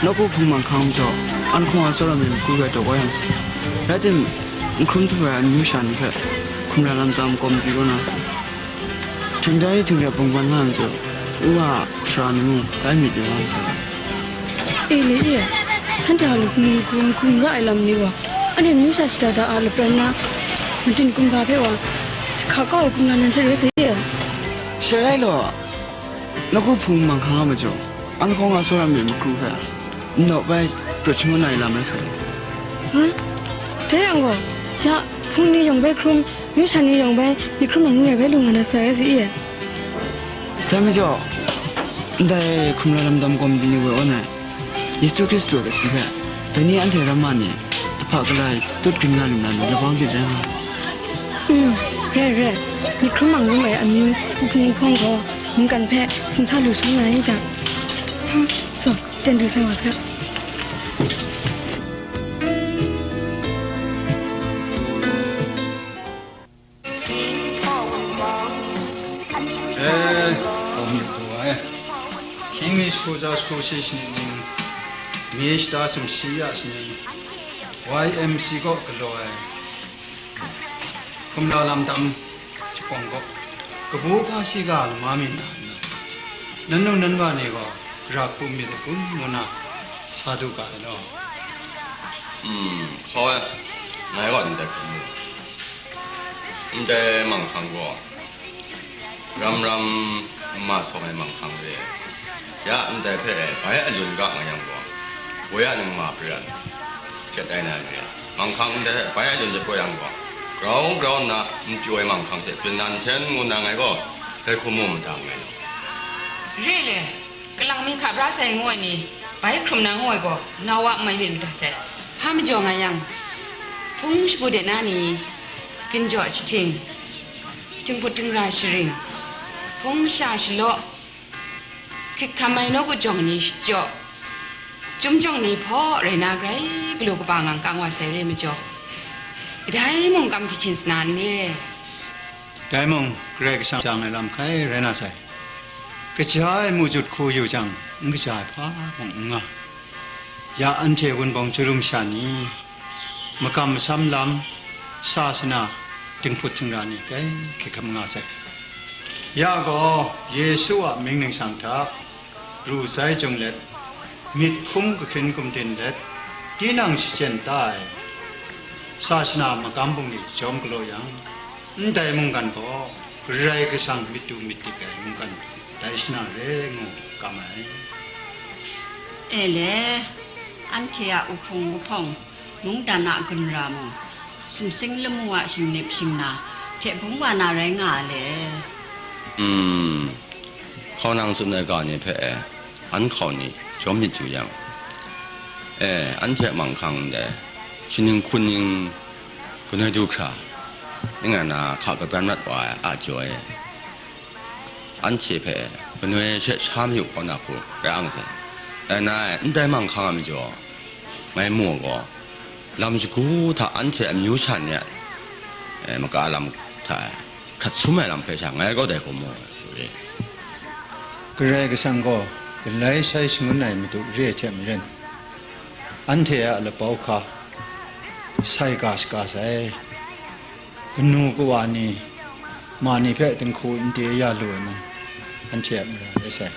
Nawku hpung manghkang majaw, an hkawng a tsawra myit makru hpe taw kau yang sai. Rai timung, n hkrum htu ai amyu sha ni hpe hkum lam lam tam kawm di kau na, htingdai htingre bungban nga ai majaw, u a sara ni mung tai myit yu nga sai. E le e, shanhte a luk hpung hkum ra ai lam ni gaw, anhte amyu sha shada da a lapran na, matin kumhpa hpe wa, jahka kau ai hkum lam nan sha rai sai e. Sha rai law, nawku hpung manghkang a majaw, an hkawng a tsawra myit makru hpe, n-, nawp ai, prat shangun ai lam rai sai. Hum? Dai yang gaw, ya, hpung ni yawng bai hkrum, amyu sha ni yawng bai, myit hkrum ai ngu ai bai lu nga na sai rai sai e. Dai majaw, ndai hkum lam lam tam kawm di ni woi awn ai, Yesu Hkristu a kasi hpe, dai ni anhte ramma ni, ahpa galai, tut grin nga lu na ni, labau grit rai nga. Mm, re, re. Myit hkrum mang rum ai amyu, u hpung u hpawng gaw, mungkan hpe, simsa lu shangun na i ta. So, ten du sai wa saga. Eh, kawm yu hku ai. Hkying mi shahku za shahku shi shaning ning, mi shata sumshi ya shaning, Y M C kaw galaw ai, hkum lam lam tam jahpawng kaw, kabu hpa shiga lama mi na nna, nan nung nan wa ni gaw, ra hku myit ai kun ngu na, sa du ga ai law. Hmm, hkau ai, ngai gaw ndai hkum mu. Ndai manghkang gaw, ram ram n ma sawng ai manghkang re ai. Ya ndai hpe bai alun ga nga yang gaw, woi a ningma hpe ran hkyet ai na re ai. Manghkang ndai hpe bai alun jat gaw yang gaw, grau grau nna n pyaw ai manghkang hte byin na nhten ngu na ngai gaw, dai hkum mu mada nngai law. Re le, kalang mi hka bra sai ngu ai ni, bai hkrum na ngu ai gaw, nau wa n mai myit mada sai. Hpa majaw nga yang, hpung shagu de na ni, ginjaw jahting, dinghput dingra sharing, hpung sha shalaw, hkrit hkam ai nawku jawng ni shachyaw, chyum jawng ni hpaw rai na grai galu kaba ngang kang wa sai re majaw, kadai mung kam hkihkyin sa na n re? Dai mung, Karai Kasang jang ai lam hkai rai na sai. Kaja ai mu jut hku yu jang, n kaja ai hpa mung n nga. Ya anhte wunpawng jarum sha ni, makam masam lam, sa sana, dinghput dingra ni grai hkrit hkam nga sai. Ya gaw, Yesu a mying ningsang hta, ru sai jung let, myit hkrum kahkrin gumdin let, tinang shachyen ta ai, sa sana makam bungli jawm galaw yang, ndai mungkan gaw Karai Kasang myit du myit dik ai mungkan dai shana re ngu kam ai. E le, anhte a uhpung uhpawng, mungdan a gun ra mung, sumsing lamu a shingnip shingna hte bung wa na rai nga a le? Mm, hkaunang tsun ai ga ni hpe e, an hkau ni jawm myit yu yang, e, anhte a manghkang ndai, shaning hkun ning, kanoi du hkra, ning ai na hka kabran mat wa ai a jaw e, anhte hpe kanoi she sha mayu kau na hku rai ang sai. Dai na e, ndai manghkang a majaw, ngai mu gaw, lam shagu hta anhte amyu sha ni a, e, maka lam hta e, hkrat sum ai lam hpe sha ngai gaw dai hku mu ai, re. Karai Kasang gaw galai sai shangun ai madu re ai hte maren, anhte a labau hka sai ga shaga sai. Kanu kawa ni, ma ni hpe dinghku n de ya lu ai mung, anhte a mara rai sai.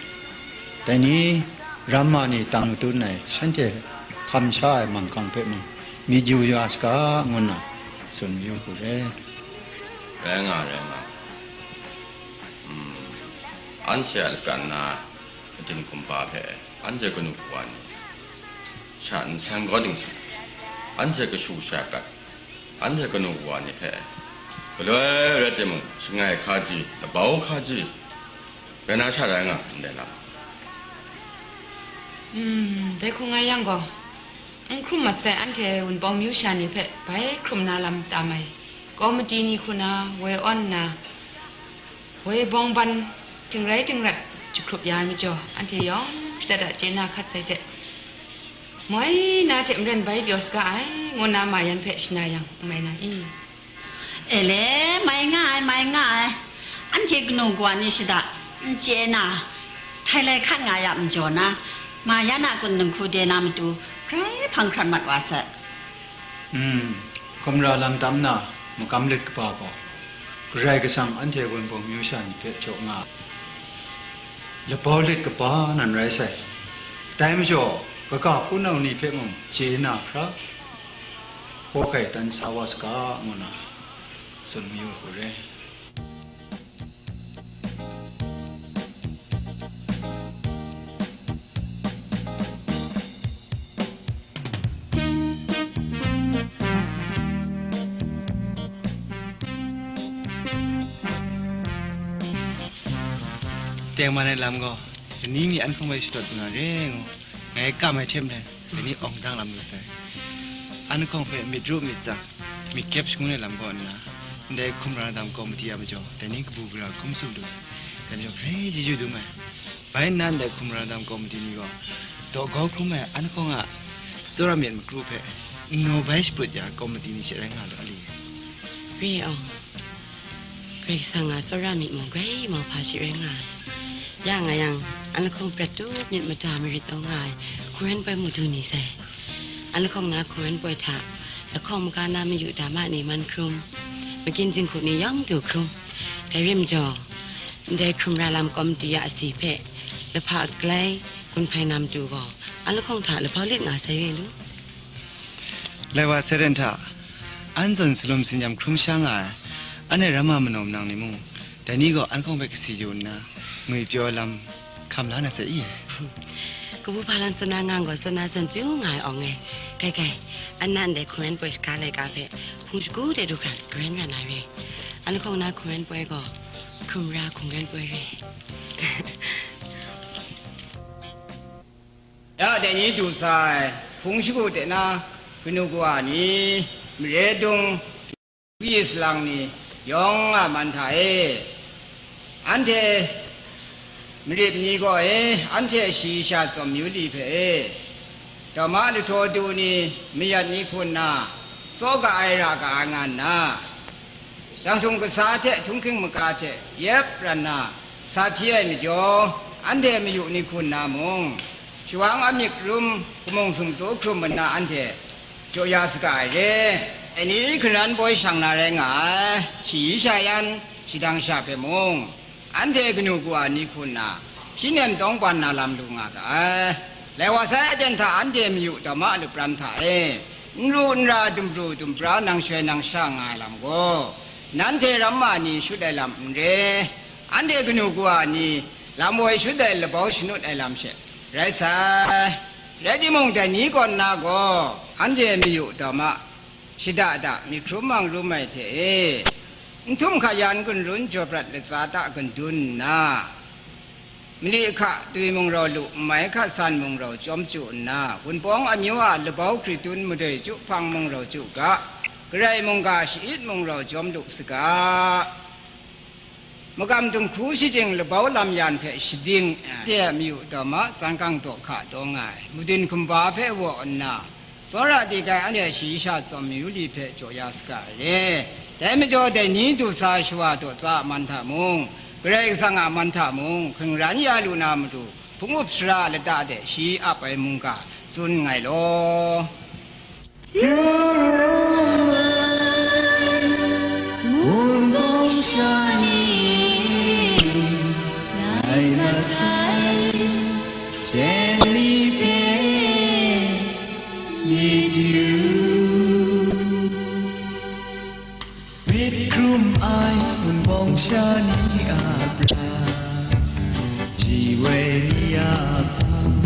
Dai ni, ramma ni tang madun ai shanhte hkam sha ai manghkang hpe mung, myit yu ya saga, ngu nna tsun mayu hku re. Rai nga, rai nga. Mm. Anhte a lagan na, matin kumhpa hpe, anhte kanu kawa ni, sha nsang kau ding sai, anhte kashu sha gat, anhte kanu kawa ni hpe, galoi rai timung, shangai hkaji, labau hkaji, rai na sha rai nga ndai lam. Hmm, dai hku nga yang gaw, n hkrum mat sai anhte wunpawng myu sha ni hpe bai hkrum na lam tam ai, kawmiti ni hku na woi awn nna, woi bawng ban ting rai ting rat jahkrup ya ai majaw, anhte yawng shadat a chye na hkat sai hte, moi na hte maren bai pyaw saga ai, ngu na ma yan hpe shana yang, n mai na i? E le, mai nga ai, mai nga ai. Anhte kanu kawa ni shada n chye na, htai lai hkat nga ya majaw na, Ma ya na kun, dinghku de na matu, grai hpang hkrat mat wa sai. Hmm, hkumra lam tam na, magam lit kaba gaw, Karai Kasang anhte Wunpawng myu sha ni hpe jaw nga, labau lit kaba nan rai sai. Dai majaw, kaga hpunau ni hpe mung chye na hkra, hkaw hkai dan sa wa saga, ngu na tsun mayu hku re. Tengman ai lam gaw, lani mi an hkawng hpe shadawt lu na re ngu, ngai kam ai hte maren, dai ni awng dang lam lu sai. An lahkawng hpe myit ru myit tsang, myit kyep shangun ai lam kaw nna, ndai hkumra dam kawmiti a majaw, dai ni kabu gara hkrum tsun lu ai. Dai majaw grai chyeju dum ai. Bai nna ndai hkumra dam kawmiti ni gaw, daw grau hkrum ai an lahkawng a tsawra myit makru hpe nnaw bai shaput ya ai kawmiti ni she rai nga lu a li? Re ai. Karai Kasang a tsawra myit mung grai mauhpa shi rai nga ai. Ya nga yang, an lahkawng prat tup myit mada marit taw nga ai hkungran poi madu ni sai. An lahkawng na hkungran poi hta, lahkawng maga na mayu dama ni man hkrum, magyin jinghku ni yawng du hkrum. Dai rim jaw, ndai hkrum ra lam kawmiti a asi hpe, lahpa galai gun hpai na matu gaw, an lahkawng hta lahpau lit nga sai re lu. Lai wa, Seren hta, an zawn salum tsinyam hkrum sha nga ai, anhte ramma manaw manang ni mung, dai ni gaw an hkawng hpe kasi yu nna, ngwipyaw lam hkam la na sai i? Kabu hpa lam Sona ngang gaw Sona zawn chyu nga ai awng e. Kai kai, an na ndai hkungran poi shaga laika hpe hpung shagu de du hkra garen ran ai re. An lahkawng na hkungran poi gaw hkrum ra hkungran poi re. Ya, dai ni du sa ai hpung shagu de na kanu kawa ni, mare dung, gyi salang ni yawng a man hta e, anhte marit ni gaw e, anhte shayi sha tsawm yu li hpe e, dawma lahtaw du ni, mayat ni hku nna, tsaw ga ai ra ga ai nga nna, janghtung kasa hte htunghking maga hte yep ran na sa hpyi ai majaw, anhte mayu ni hku nna mung, shawang amyik rum, kamung sumtu hkrum nna anhte jaw ya saga ai re. Dai ni hkungran poi shang na rai nga ai, shayi sha yan, shadang sha hpe mung, anhte kanu kawa ni hku nna, hpyi nem tawngban na lam lu nga ga ai. Lai wa sai, aten hta anhte mayu dawma lapran hta e, n ru n ra, dumpru dumpra, nang shoi nang sha nga ai lam gaw, nanhte ramma ni shut ai lam n re, anhte kanu kawa ni lam woi shut ai labau shanut ai lam she rai sai. Rai timung, dai ni kaw nna gaw, anhte mayu dawma shada da myit hkrum mang rum ai hte e, n htum hka yan gun run jaw prat latsa ta gun dun nna, mali hka twi mung rau lu, n mai hka san mung rau chyawm chyu nna, Wunpawng amyu a labau hkritun madoi chyu hpang mung rau chyu ga, garai mungga sha-it mung rau chyawm lu saga. Magam dinghku shajing labau lam yan hpe shading, de mayu dawma, zan kang daw hka daw nga ai, madin hkumba hpe waw nna, tsawra de ai anhte shayi sha tsawm yu li hpe jaw ya saga ai re. Dai majaw, dai ni du sa shawa daw tsa a man hta mung, Karai Kasang a man hta mung, hkungran ya lu na matu, hpung up sara lata de shi ap ai mungga tsun nngai law. Wunpawng sha ni, ngai masai, jen ni hpe myit yu. Myit hkrum ai Wunpawng sha ni a bra, ji woi ni a hpang,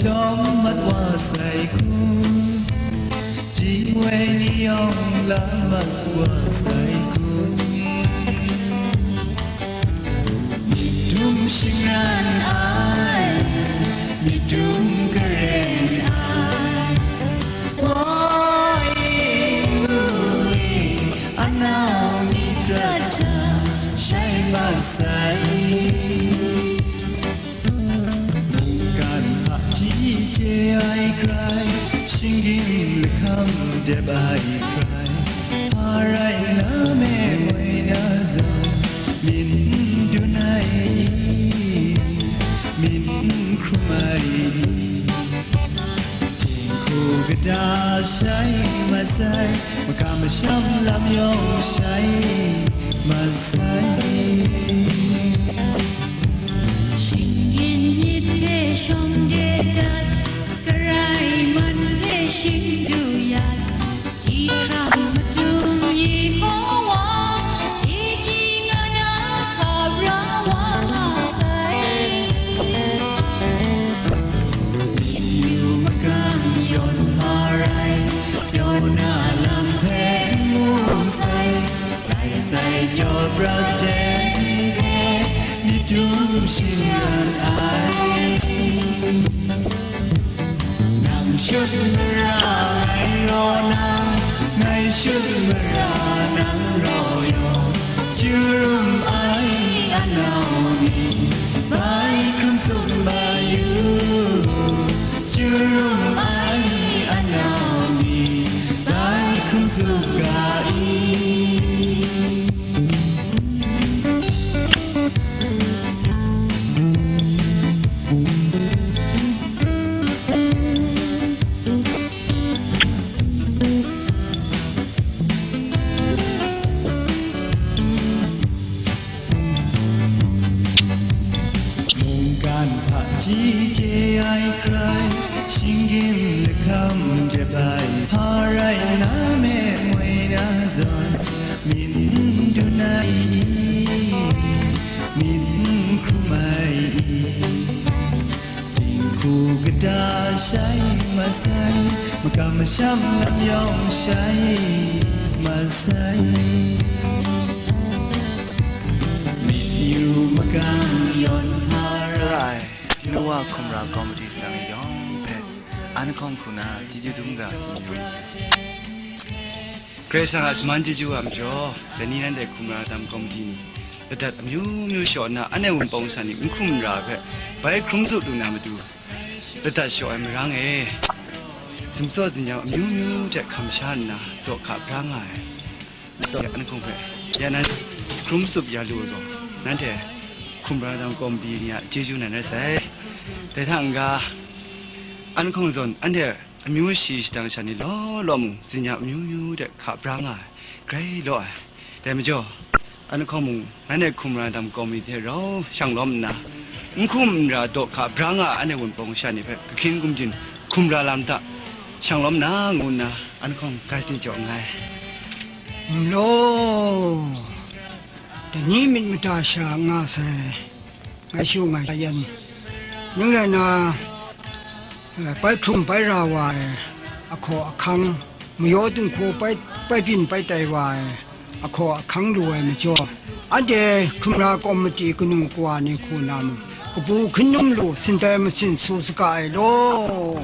lawm mat wa sai kun, ji woi ni yawng la mat wa sai kun. Myit dum shingran ai, myit dum karen ai, woi, woi, anau ni prat hta shai masai. Mungkan hpaji chye ai grai, shinggyim lahkam dep ai grai, hpa rai na me moi na zawn, myit n dun ai i, myit n hkrum ai Sham lam yawng shai masai. Shinggan yit hpe shawng de dat, karai man hpe shing du yat, di hkrang madung Yehowa, e ji nga na hka bra wa nga sai. Yu magang yawn hpa rai, pyaw na lam hpe n mu sai, dai sai jaw prat de n hpe, myit dum shing ran ai. Nang shut mara ngai raw nang, ngai shut mara nang raw yaw, chyarum ai anau ni, bai hkrum tsup ma yu. Chyarum ai anau ni, bai hkrum tsup ga i? Mungkan hpaji chye ai hkrai, shinggyim lahkam jep ai, hpa rai na me moi na zawn, myit n dun ai i, myit n hkrum ai i? Dinghku kata shai masai, makam masham lam yawng shai masai. Myit yu magang yawn hpa rai. Nowa hkumra komiti salang yawng hpe, an hkawng hku na chyeju dum ga tsun yu. Karai Kasang a shaman chyeju a majaw, dai ni nanhte hkumra dam komiti ni, ladat amyu myu shaw nna, anhte Wunpawng sha ni n hkrum n ra ai hpe, bai hkrum tsup lu na matu, ladat shaw ai marang e, zumtsaw zinyam amyu myu hte hkam sha nna, daw hka bra nga ai. Majaw, an hkawng hpe, ya nan hkrum tsup ya lu ai gaw, nanhte hkumra dam komiti ni a chyeju nan rai sai. Dai hta n-ga, an hkawng zawn, anhte amyu shi shadang sha ni law law mung, zinyam amyu myu de hka bra nga ai, grai law ai. Dai majaw, an hkawng mung, nanhte hkumra dam komiti hte rau shang lawm nna, n hkum n ra daw hka bra nga ai anhte Wunpawng sha ni hpe kahkyin gumjin hkumra lam hta shang lawm na, ngu nna, an hkawng ga shani jaw nngai. N law, dai ni myit mada sha nga sai. Ngai shu ngai yan, ning rai na, eh, bai hkrum bai ra wa ai ahkaw ahkang, mayaw dinghku bai, bai byin bai tai wa ai ahkaw ahkang lu ai majaw, anhte hkumra komiti kanu kawa ni hku na mung, kabu hkun num lu, sindai masin su saga ai law.